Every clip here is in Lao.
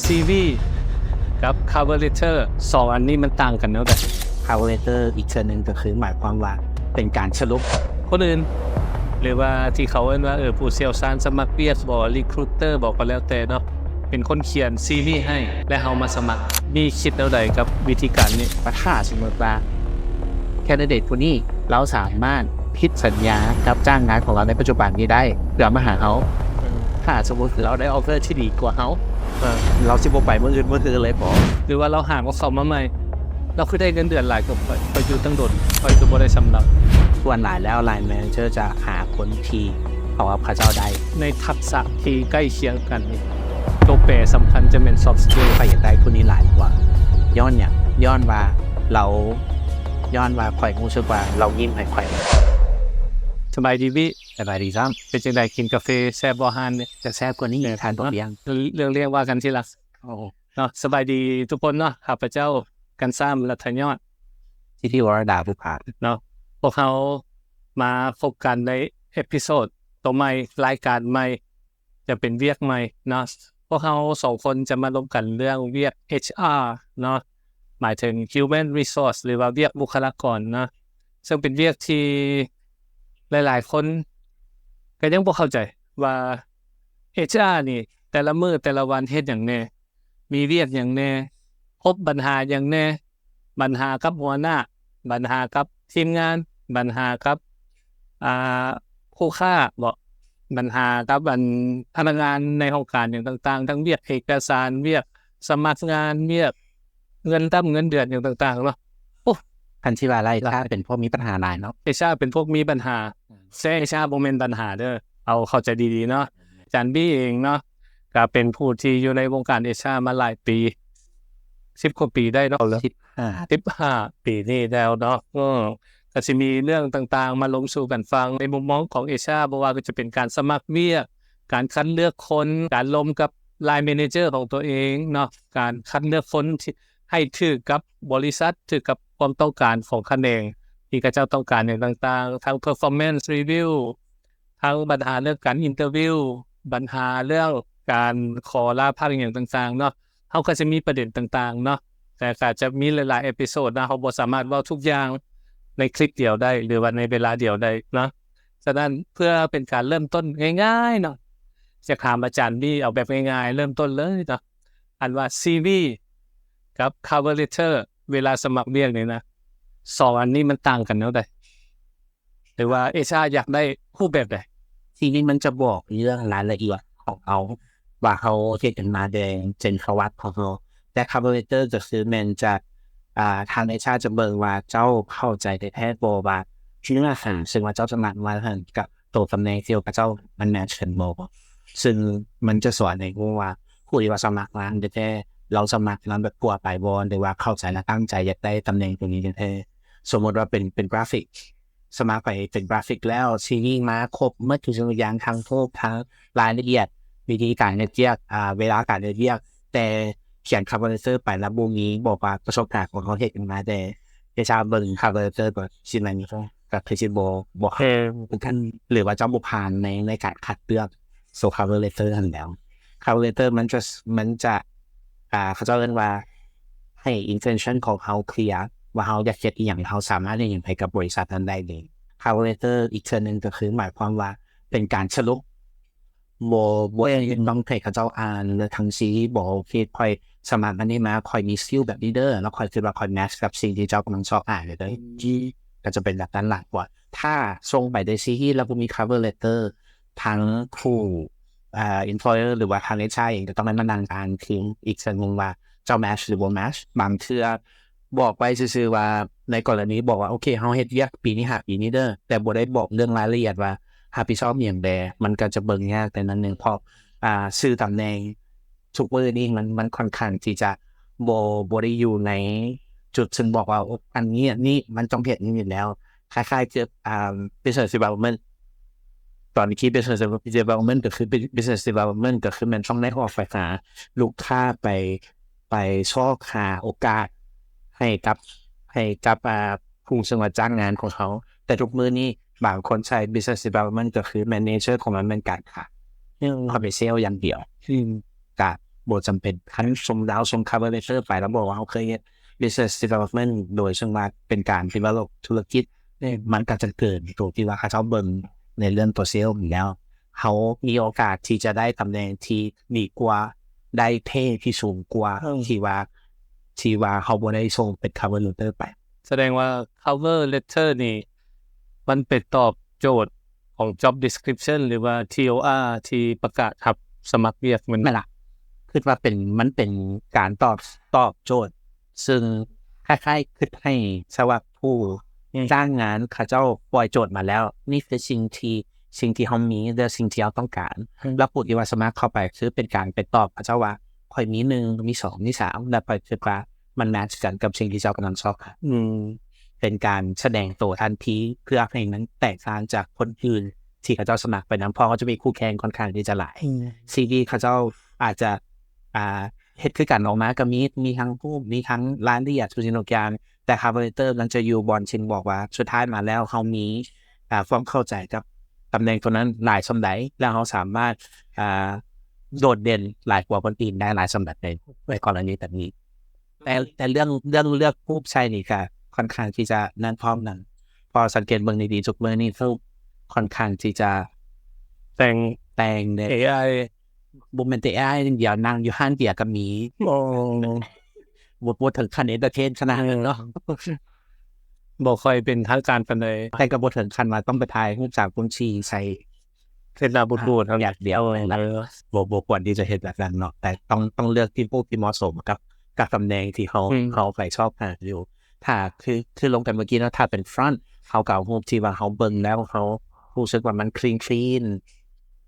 ຊີວີ ກັບ Cover Letter ສອງອັນນີ້ມັນຕ່າງກັນແນວໃດ? Cover Letter ອີກເທື່ອໜຶ່ງກໍຄືໝາຍຄວາມວ່າເປັນການສະຫຼຸບຄົນອື່ນ ຫຼືວ່າທີ່ເຂົາເອີ້ນວ່າເອີຜູ້ຊ່ຽວຊານສະໝັກວຽກບໍ recruiter ບໍກໍແລ້ວແຕ່ເນາະ ເປັນຄົນຂຽນຊີວີໃຫ້ ແລະເຮົາມາສະໝັກ. ມີຄິດແນວໃດກັບວິທີການນີ້? ຖ້າສົມມຸດວ່າ candidate ຜູ້ນີ້ລາວສາມາດຜິດສັນຍາກັບຈ້າງງານຂອງລາວໃນປັດຈຸບັນນີ້ໄດ້ ເພື່ອມາຫາເຮົາ. ຖ້າສົມມຸດລາວໄດ້ offer ທີ່ດີກວ່າເຮົາ ລາວຊິບໍ່ໄປມື້ອື່ນມື້ຕື່ນເລີຍບໍ? ຫຼືວ່າລາວຫາກໍເຂົ້າມາໃໝ່ ລາວຄືໄດ້ເງິນເດືອນຫຼາຍກວ່າຂ້ອຍ ຂ້ອຍຢູ່ຕັ້ງດົນ ຂ້ອຍຄືບໍ່ໄດ້ສຳລັບ. ສ່ວນຫຼາຍແລ້ວ line manager ຈະຫາຄົນທີ່ເຂົ້າກັບເຂົາເຈົ້າໄດ້ ໃນທັກສະທີ່ໃກ້ຄຽງກັນນີ້ ໂຕແປສຳຄັນຈະແມ່ນ soft skill. ຂ້ອຍຢາກໄດ້ຜູ້ນີ້ຫຼາຍກວ່າ. ຍ້ອນຫຍັງ? ຍ້ອນວ່າລາວ ຍ້ອນວ່າຂ້ອຍຮູ້ສຶກວ່າລາວຍິ້ມໃຫ້ຂ້ອຍ. ສະບາຍດີວິ. ສະບາຍດີຊ້ຳ. ເປັນຈັ່ງໃດ ກິນກາເຟແຊບບໍ່ຮ້ານນີ້? ຈະແຊບກວ່ານີ້ ທ່ານພໍ່ລ້ຽງ. ເລື່ອງລ້ຽງວ່າກັນທີຫຼັງ. ເນາະ ສະບາຍດີທຸກຄົນເນາະ ຂ້າພະເຈົ້າ ກັນຊ້ຳ ລັດທະຍອດ ສິດທິວໍລະດາ ບຸບຜາ ເນາະ. ພວກເຮົາມາພົບກັນໃນເອພິໂຊດໂຕໃໝ່ ລາຍການໃໝ່ ຈະເປັນວຽກໃໝ່ເນາະ. ພວກເຮົາສອງຄົນຈະມາລົມກັນເລື່ອງວຽກ ເອຊອາ ເນາະ ໝາຍເຖິງ Human Resource ຫຼືວ່າວຽກບຸກຄະລາກອນເນາະ ເຊິ່ງເປັນວຽກທີ່ຫຼາຍໆຄົນກໍຍັງບໍ່ເຂົ້າໃຈວ່າ ເອຊອາ ນີ້ແຕ່ລະມື້ແຕ່ລະວັນເຮັດຫຍັງແດ່? ມີວຽກຫຍັງແດ່? ພົບບັນຫາຫຍັງແດ່? ບັນຫາກັບຫົວໜ້າ, ບັນຫາກັບທີມງານ, ບັນຫາກັບ ອ່າ ຄູ່ຄ້າບໍ, ບັນຫາກັບອັນພະນັກງານໃນຫ້ອງການຫຍັງຕ່າງໆ ທັງວຽກເອກະສານ, ວຽກສະໝັກງານ, ວຽກເງິນດຳເງິນເດືອນຫຍັງຕ່າງໆເນາະ. ໂອ້ ຄັນຊິວ່າຫຼາຍ ເອຊອາເປັນພວກມີບັນຫາຫຼາຍເນາະ, ເອຊອາເປັນພວກມີບັນຫາ. ແຊເອຊອາບໍ່ແມ່ນບັນຫາເດີ ເອົາເຂົ້າໃຈດີໆເນາະ. ອາຈານບີເອງເນາະ ກະເປັນຜູ້ທີ່ຢູ່ໃນວົງການເອຊອາມາຫຼາຍປີ ສິບກວ່າປີໄດ້ເນາະ ສິບຫ້າ ສິບຫ້າປີນີ້ແລ້ວເນາະ. ເອີ ກະຊິມີເລື່ອງຕ່າງໆມາລົມສູ່ກັນຟັງ ໃນມຸມມອງຂອງເອຊອາ ບໍ່ວ່າກໍຈະເປັນການສະໝັກວຽກ, ການຄັດເລືອກຄົນ, ການລົມກັບ line manager ຂອງຕົວເອງເນາະ, ການຄັດເລືອກຄົນທີ່ ໃຫ້ຖືກກັບບໍລິສັດ ຖືກກັບຄວາມຕ້ອງການຂອງຂະແໜງທີ່ເຂົາເຈົ້າຕ້ອງການຫຍັງຕ່າງໆ ທັງ performance review ທັງບັນຫາເລື່ອງການ interview ບັນຫາເລື່ອງການຂໍລາພັກຫຍັງຕ່າງໆເນາະ. ເຮົາກໍຈະມີປະເດັນຕ່າງໆເນາະ ແຕ່ກໍອາດຈະມີຫຼາຍໆເອພິໂຊດເນາະ ເຮົາບໍ່ສາມາດເວົ້າທຸກຢ່າງໃນຄລິບດຽວໄດ້ ຫຼືວ່າໃນເວລາດຽວໄດ້ເນາະ. ສະນັ້ນເພື່ອເປັນການເລີ່ມຕົ້ນງ່າຍໆເນາະ ຈະຖາມອາຈານບີເອົາແບບງ່າຍໆ ເລີ່ມຕົ້ນເລີຍເນາະ ອັນວ່າ ຊີວີ ກັບ cover letter ເວລາສະໝັກວຽກນີ້ນະ ສອງອັນນີ້ມັນຕ່າງກັນແນວໃດ ຫຼືວ່າເອຊອາຢາກໄດ້ຮູບແບບໃດ? ຊີວີມັນຈະບອກເລື່ອງລາຍລະອຽດຂອງເຮົາ ວ່າເຮົາເຮັດຫຍັງມາແດ່ ເຊັ່ນ ປະຫວັດຂອງເຮົາ, ແຕ່ cover letter ກໍຄືແມ່ນຈະ ອ່າ ທາງເອຊອາຈະເບິ່ງວ່າເຈົ້າເຂົ້າໃຈແທ້ໆບໍ່ວ່າເນື້ອຫາ ເຊິ່ງວ່າເຈົ້າສະໝັກມາຫັ້ນ ກັບໂຕຕຳແໜ່ງທີ່ເຂົາເຈົ້າມັນແມັດກັນບໍ່. ເຊິ່ງມັນຈະສອນໃຫ້ຮູ້ວ່າຜູ້ທີ່ວ່າສະໝັກງານແທ້ໆ ລາວສະໝັກງານແບບທົ່ວໄປບໍ່ ຫຼືວ່າເຂົ້າໃຈ ແລະ ຕັ້ງໃຈຢາກໄດ້ຕຳແໜ່ງຕົວນີ້ແທ້ໆ. ສົມມຸດວ່າເປັນ ເປັນກຣາຟິກ ສະໝັກໄປເປັນກຣາຟິກແລ້ວ ຊີວີມາຄົບໝົດທຸກສິ່ງທຸກຢ່າງ ທັງຮູບ ທັງລາຍລະອຽດ ວິທີການເຮັດວຽກ ອ່າ ເວລາການເຮັດວຽກ ແຕ່ຂຽນ cover letter ໄປ ແລ້ວບໍ່ມີບອກວ່າປະສົບການຂອງເຮົາເຮັດຫຍັງມາແດ່ ເຮັດຊາເບິ່ງ cover letter ກໍຊິແມ່ນ ກໍຄືຊິບໍ່ ບໍ່ ເອີ ຄືກັນ ຫຼືວ່າເຈົ້າບໍ່ຜ່ານໃນ ໃນການຄັດເລືອກ ໂຕ cover letter ຫັ້ນແລ້ວ. cover letter ມັນຈະ ມັນຈະ ອ່າ ເຂົາເຈົ້າເອີ້ນວ່າ ໃຫ້ intention ຂອງເຮົາເຄລຍ ວ່າເຮົາຢາກເຮັດອີ່ຫຍັງ ເຮົາສາມາດເຮັດຫຍັງໃຫ້ກັບບໍລິສັດນັ້ນໄດ້ເລີຍ. cover letter ອີກເທື່ອໜຶ່ງກໍຄືໝາຍຄວາມວ່າເປັນການສະຫຼຸບ ບໍ່ ບໍ່ໄດ້ຕ້ອງໃຫ້ເຂົາເຈົ້າອ່ານທັງຊີວີ ບໍ່ ໂອເຄ ຂ້ອຍສະໝັກອັນນີ້ມາ ຂ້ອຍມີ skill ແບບນີ້ເດີ ແລ້ວຂ້ອຍຄິດວ່າຂ້ອຍ match ກັບສິ່ງທີ່ເຈົ້າກຳລັງຊອກຫາຢູ່ເດີ ກໍຈະເປັນແບບນັ້ນຫຼາຍກວ່າ. ຖ້າສົ່ງໄປໂດຍຊີວີ ແລ້ວບໍ່ມີ cover letter ທາງຜູ້ ອ່າ employer ຫຼືວ່າທາງ ເອຊອາ ເອງກໍຕ້ອງໄດ້ມານັ່ງອ່ານອີກເທື່ອໜຶ່ງວ່າເຈົ້າ match ຫຼືບໍ່ match. ບາງເທື່ອບອກໄວ້ຊື່ໆວ່າ ໃນກໍລະນີບອກວ່າ ໂອເຄ ເຮົາເຮັດວຽກປີນີ້ ຫ້າປີນີ້ເດີ ແຕ່ບໍ່ໄດ້ບອກເລື່ອງລາຍລະອຽດວ່າຮັບຜິດຊອບອີ່ຫຍັງແດ່ ມັນກໍຈະເບິ່ງຍາກແດ່ໜ້ອຍໜຶ່ງ ເພາະ ອ່າ ຊື່ຕຳແໜ່ງທຸກມື້ນີ້ມັນ ມັນຂ້ອນຂ້າງທີ່ຈະບໍ່ ບໍ່ໄດ້ຢູ່ໃນຈຸດເຊິ່ງບອກວ່າ ໂອ ອັນນີ້ ອັນນີ້ມັນຕ້ອງເຮັດນີ້ຢູ່ແລ້ວ. ຄ້າຍໆຄື ອ່າ business development ຕອນນີ້ business development ກໍຄື business development ກໍຄືແມ່ນຕ້ອງໄດ້ອອກໄປຫາລູກຄ້າ ໄປ ໄປຊອກຫາໂອກາດໃຫ້ກັບ ໃຫ້ກັບ ອ່າ ຜູ້ເຊິ່ງວ່າຈ້າງງານຂອງເຮົາ. ແຕ່ທຸກມື້ນີ້ບາງຄົນໃຊ້ business development ກໍຄື manager ຂອງມັນແມ່ນການຂາຍ ເຂົ້າໄປເຊລຢ່າງດຽວ ກະ ບໍ່ຈຳເປັນ ຄັນສົມເຮົາສົ່ງ cover letter ໄປ ແລ້ວບອກວ່າເຮົາເຄີຍເຮັດ business development ໂດຍເຊິ່ງວ່າເປັນການ develop ທຸລະກິດ ມັນກໍຈະເກີນໂຕທີ່ວ່າເຂົາເຈົ້າເບິ່ງໃນເລື່ອງຕົວ sales ຢູ່ແລ້ວ. ເຮົາມີໂອກາດທີ່ຈະໄດ້ຕຳແໜ່ງທີ່ດີກວ່າ ໄດ້ pay ທີ່ສູງກວ່າ ເອີ ທີ່ວ່າ ທີ່ວ່າເຮົາບໍ່ໄດ້ສົ່ງເປັນ cover letter ໄປ. ສະແດງວ່າ cover letter ນີ້ ມັນໄປຕອບໂຈດຂອງ job description ຫຼືວ່າ TOR ທີ່ປະກາດຮັບສະໝັກວຽກແມ່ນບໍ່? ແມ່ນລະ. ຄິດວ່າເປັນ ມັນເປັນການຕອບ ຕອບໂຈດ ເຊິ່ງຄ້າຍໆ ຄິດໃຫ້ສະຫວັດຜູ້ ອືມ ຈ້າງງານເຂົາເຈົ້າປ່ອຍໂຈດມາແລ້ວ ນີ້ຄືສິ່ງທີ່ ສິ່ງທີ່ເຮົາມີ ແລະ ສິ່ງທີ່ເຮົາຕ້ອງການ ອືມ ແລ້ວຜູ້ທີ່ວ່າສະໝັກເຂົ້າໄປ ຄືເປັນການໄປຕອບເຂົາເຈົ້າວ່າ ຂ້ອຍມີໜຶ່ງ ມີສອງ ມີສາມ ແລ້ວຂ້ອຍຄິດວ່າມັນ match ກັນກັບສິ່ງທີ່ເຈົ້າກຳລັງຊອກຫາ. ອືມ ເປັນການສະແດງໂຕທັນທີ ເພື່ອໃຫ້ມັນແຕກຕ່າງຈາກຄົນອື່ນທີ່ເຂົາເຈົ້າສະໝັກໄປນຳ ເພາະເຂົາຈະມີຄູ່ແຂ່ງຂ້ອນຂ້າງທີ່ຈະຫຼາຍ. ອືມ ຊີວີເຂົາເຈົ້າອາດຈະ ອ່າ ເຮັດຄືກັນອອກມາກໍມີ ມີທັງຮູບ ມີທັງລາຍລະອຽດທຸກສິ່ງທຸກຢ່າງ ແຕ່ cover letter ມັນຈະຢູ່ບ່ອນທີ່ບອກວ່າ ສຸດທ້າຍມາແລ້ວເຮົາມີ ອ່າ ຄວາມເຂົ້າໃຈກັບຕຳແໜ່ງຕົວນັ້ນຫຼາຍສ່ຳໃດ ແລ້ວເຮົາສາມາດ ອ່າ ໂດດເດັ່ນຫຼາຍກວ່າຄົນອື່ນໄດ້ຫຼາຍສ່ຳໃດ ໃນ ໃນກໍລະນີແບບນີ້. ແຕ່ ແຕ່ເລື່ອງ ເລື່ອງເລືອກຮູບໃຊ້ນີ້ກໍຂ້ອນຂ້າງທີ່ຈະນັ້ນພ້ອມນັ້ນ ເພາະສັງເກດເບິ່ງດີໆ ທຸກມື້ນີ້ຮູບຂ້ອນຂ້າງທີ່ຈະແຕ່ງ ແຕ່ງແບບ ເອໄອ ບໍ່ແມ່ນແຕ່ ເອໄອ ຢ່າງດຽວ ນັ່ງຢູ່ຮ້ານເບຍກໍມີ. ໂອ້ ບໍ່ ບໍ່ເຖິງຂັ້ນ entertain ຂະໜາດນັ້ນເນາະ. ບໍ່ຄ່ອຍເປັນທາງການປານໃດ ແຕ່ກໍບໍ່ເຖິງຂັ້ນວ່າຕ້ອງໄປຖ່າຍຮູບສາມຄູນສີ່ໃສ່ ເຮັດໜ້າບູດໆ ຢ່າງດຽວ. ເອີ ບໍ່ ບໍ່ຄວນທີ່ຈະເຮັດແບບນັ້ນເນາະ ແຕ່ຕ້ອງ ຕ້ອງເລືອກທີ່ ຜູ້ທີ່ເໝາະສົມກັບ ກັບຕຳແໜ່ງທີ່ເຮົາ ອືມ ເຮົາໄປຊອກຫາຢູ່. ຖ້າຄື ຄືລົງໄປເມື່ອກີ້ເນາະ ຖ້າເປັນ front ເຮົາກໍເອົາຮູບທີ່ວ່າເຮົາເບິ່ງແລ້ວເຮົາຮູ້ສຶກວ່າມັນ clean clean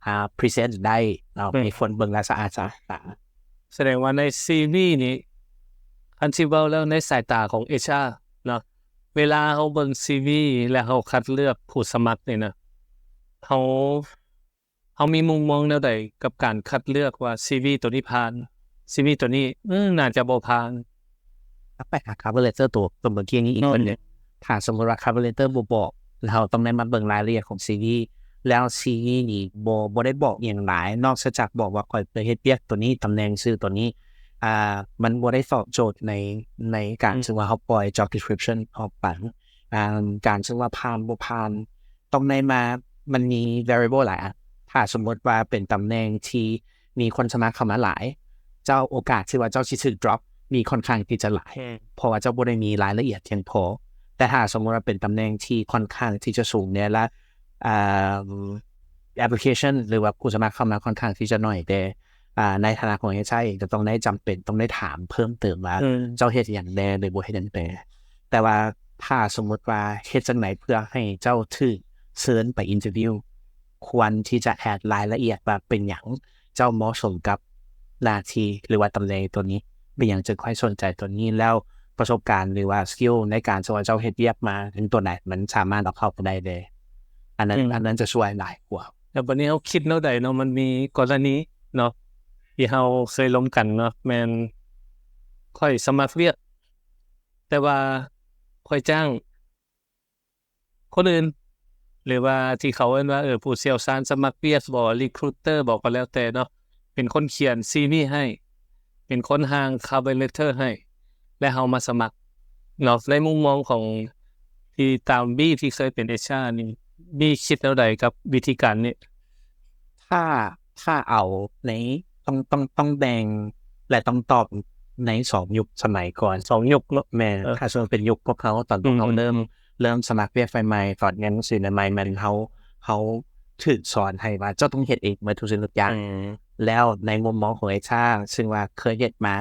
ອ່າ present ໄດ້ເນາະ ອືມ ມີຄົນເບິ່ງແລ້ວສະອາດສະອ້ານຕາ. ສະແດງວ່າໃນຊີວີນີ້ ຄັນຊິເວົ້າແລ້ວໃນສາຍຕາຂອງ ເອຊອາ ເນາະ ເວລາເຮົາເບິ່ງຊີວີ ແລະ ເຮົາຄັດເລືອກຜູ້ສະໝັກນີ້ນະ ເຮົາ ເຮົາມີມຸມມອງແນວໃດກັບການຄັດເລືອກວ່າຊີວີໂຕນີ້ຜ່ານ ຊີວີໂຕນີ້ ເອີ ໜ້າຈະບໍ່ຜ່ານ? ກັບໄປຫາ cover letter ໂຕ ໂຕເມື່ອກີ້ນີ້ອີກ ອືມ ເທື່ອໜຶ່ງ. ຖ້າສົມມຸດວ່າ cover letter ບໍ່ບອກ ແລ້ວເຮົາຕ້ອງໄດ້ມາເບິ່ງລາຍລະອຽດຂອງຊີວີ ແລ້ວຊີວີນີ້ບໍ່ ບໍ່ໄດ້ບອກອີ່ຫຍັງຫຼາຍ ນອກເສຍຈາກບອກວ່າຂ້ອຍເຄີຍເຮັດວຽກໂຕນີ້ ຕຳແໜ່ງຊື່ໂຕນີ້ ອ່າ ມັນບໍ່ໄດ້ຕອບໂຈດໃນ ໃນການ ອືມ ເຊິ່ງວ່າເຮົາປ່ອຍ job description ອອກໄປ. ອ່າ ການເຊິ່ງວ່າຜ່ານບໍ່ຜ່ານ ຕ້ອງໄດ້ມາ ມັນມີ variable ຫຼາຍອັນ. ຖ້າສົມມຸດວ່າເປັນຕຳແໜ່ງທີ່ມີຄົນສະໝັກເຂົ້າມາຫຼາຍ ເຈົ້າ ໂອກາດທີ່ວ່າເຈົ້າຊິຖືກ drop ມີຂ້ອນຂ້າງທີ່ຈະຫຼາຍ ອືມ ເພາະວ່າເຈົ້າບໍ່ໄດ້ມີລາຍລະອຽດພຽງພໍ. ແຕ່ຖ້າສົມມຸດວ່າເປັນຕຳແໜ່ງທີ່ຂ້ອນຂ້າງທີ່ຈະສູງແດ່ ແລະ ອ່າ application ຫຼືວ່າຜູ້ສະໝັກເຂົ້າມາຂ້ອນຂ້າງທີ່ຈະໜ້ອຍແດ່ ອ່າ ໃນຖານະຂອງ ເອຊອາ ເອງ ຈະຕ້ອງໄດ້ ຈຳເປັນຕ້ອງໄດ້ຖາມເພີ່ມເຕີມວ່າ ອືມ ເຈົ້າເຮັດຫຍັງແດ່ ຫຼືບໍ່ເຮັດຫຍັງແດ່. ແຕ່ວ່າຖ້າສົມມຸດວ່າເຮັດຈັ່ງໃດເພື່ອໃຫ້ເຈົ້າຖືກເຊີນໄປ interview ຄວນທີ່ຈະ add ລາຍລະອຽດວ່າເປັນຫຍັງເຈົ້າເໝາະສົມກັບໜ້າທີ່ ຫຼືວ່າຕຳແໜ່ງໂຕນີ້ ເປັນຫຍັງຈຶ່ງຄ່ອຍສົນໃຈໂຕນີ້ ແລ້ວປະສົບການ ຫຼືວ່າ skill ໃນການທີ່ວ່າເຈົ້າເຮັດວຽກມາ ເປັນໂຕໃດ ມັນສາມາດເອົາເຂົ້າໄປໄດ້ແດ່. ອັນນັ້ນ ອືມ ອັນນັ້ນຈະຊ່ວຍຫຼາຍກວ່າ. ແລ້ວບັດນີ້ເຮົາຄິດແນວໃດເນາະ ມັນມີກໍລະນີເນາະ ທີ່ເຮົາເຄີຍລົມກັນເນາະ ແມ່ນຂ້ອຍສະໝັກວຽກ ແຕ່ວ່າຂ້ອຍຈ້າງຄົນອື່ນ ຫຼືວ່າທີ່ເຂົາເອີ້ນວ່າ ເອີ ຜູ້ຊ່ຽວຊານສະໝັກວຽກບໍ recruiter ບໍ ກໍແລ້ວແຕ່ເນາະ ເປັນຄົນຂຽນຊີວີໃຫ້ ເປັນຄົນຮ່າງ cover letter ໃຫ້ ແລະ ເຮົາມາສະໝັກເນາະ. ໃນມຸມມອງຂອງທີ່ຕາມບີທີ່ເຄີຍເປັນ ເອຊອາ ນີ້ ບີຄິດແນວໃດກັບວິທີການນີ້? ຖ້າ ຖ້າເອົາໃນ ຕ້ອງ ຕ້ອງ ຕ້ອງແບ່ງ ແລະ ຕ້ອງຕອບໃນສອງຍຸກສະໄໝກ່ອນ ສອງຍຸກເນາະ. ແມ່ນ ເອີ ຖ້າສົມມຸດເປັນຍຸກພວກເຮົາ ຕອນພວກເຮົາ ອືມ ເລີ່ມ ເລີ່ມສະໝັກວຽກໃໝ່ໆ ຕອນຮຽນໜັງສືໃໝ່ໆ ແມ່ນເຮົາ ເຮົາຖືກສອນໃຫ້ວ່າເຈົ້າຕ້ອງເຮັດເອງໝົດທຸກສິ່ງທຸກຢ່າງ ອືມ ແລ້ວໃນມຸມມອງຂອງ ເອຊອາ ເຊິ່ງວ່າເຄີຍເຮັດມາ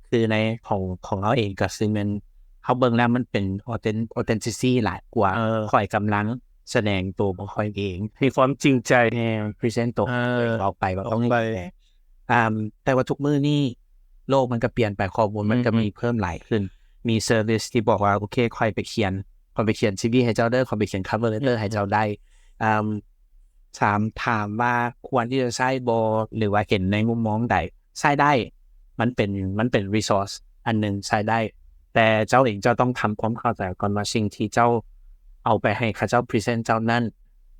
ຄືໃນຂອງ ຂອງເຮົາເອງກໍຄືແມ່ນ ເຮົາເບິ່ງແລ້ວມັນເປັນ authen- authenticity ຫຼາຍກວ່າ ເອີ ຂ້ອຍກຳລັງສະແດງໂຕຂອງຂ້ອຍເອງ ມີຄວາມຈິງໃຈ ແມ່ນ present ໂຕ ເອີ ອອກໄປວ່າຕ້ອງ ອອກໄປ ເຮັດແບບ ອ່າ ແຕ່ວ່າທຸກມື້ນີ້ໂລກມັນກໍປ່ຽນໄປ ຂໍ້ມູນມັນກໍ ອືມ ມີເພີ່ມຫຼາຍຂຶ້ນ ມີ service ທີ່ບອກວ່າ ໂອເຄ ຂ້ອຍໄປຂຽນ ຂ້ອຍໄປຂຽນຊີວີໃຫ້ເຈົ້າເດີ ຂ້ອຍໄປຂຽນ cover letter ໃຫ້ເຈົ້າໄດ້ ອືມ ອ່າ ຖາມ ຖາມວ່າຄວນທີ່ຈະໃຊ້ບໍ່ ຫຼືວ່າເຫັນໃນມຸມມອງໃດ? ໃຊ້ໄດ້ ມັນເປັນ ມັນເປັນ resource ອັນໜຶ່ງ ໃຊ້ໄດ້ ແຕ່ເຈົ້າເອງເຈົ້າຕ້ອງທຳຄວາມເຂົ້າໃຈກ່ອນວ່າ ສິ່ງທີ່ເຈົ້າເອົາໄປໃຫ້ເຂົາເຈົ້າ present ເຈົ້ານັ້ນ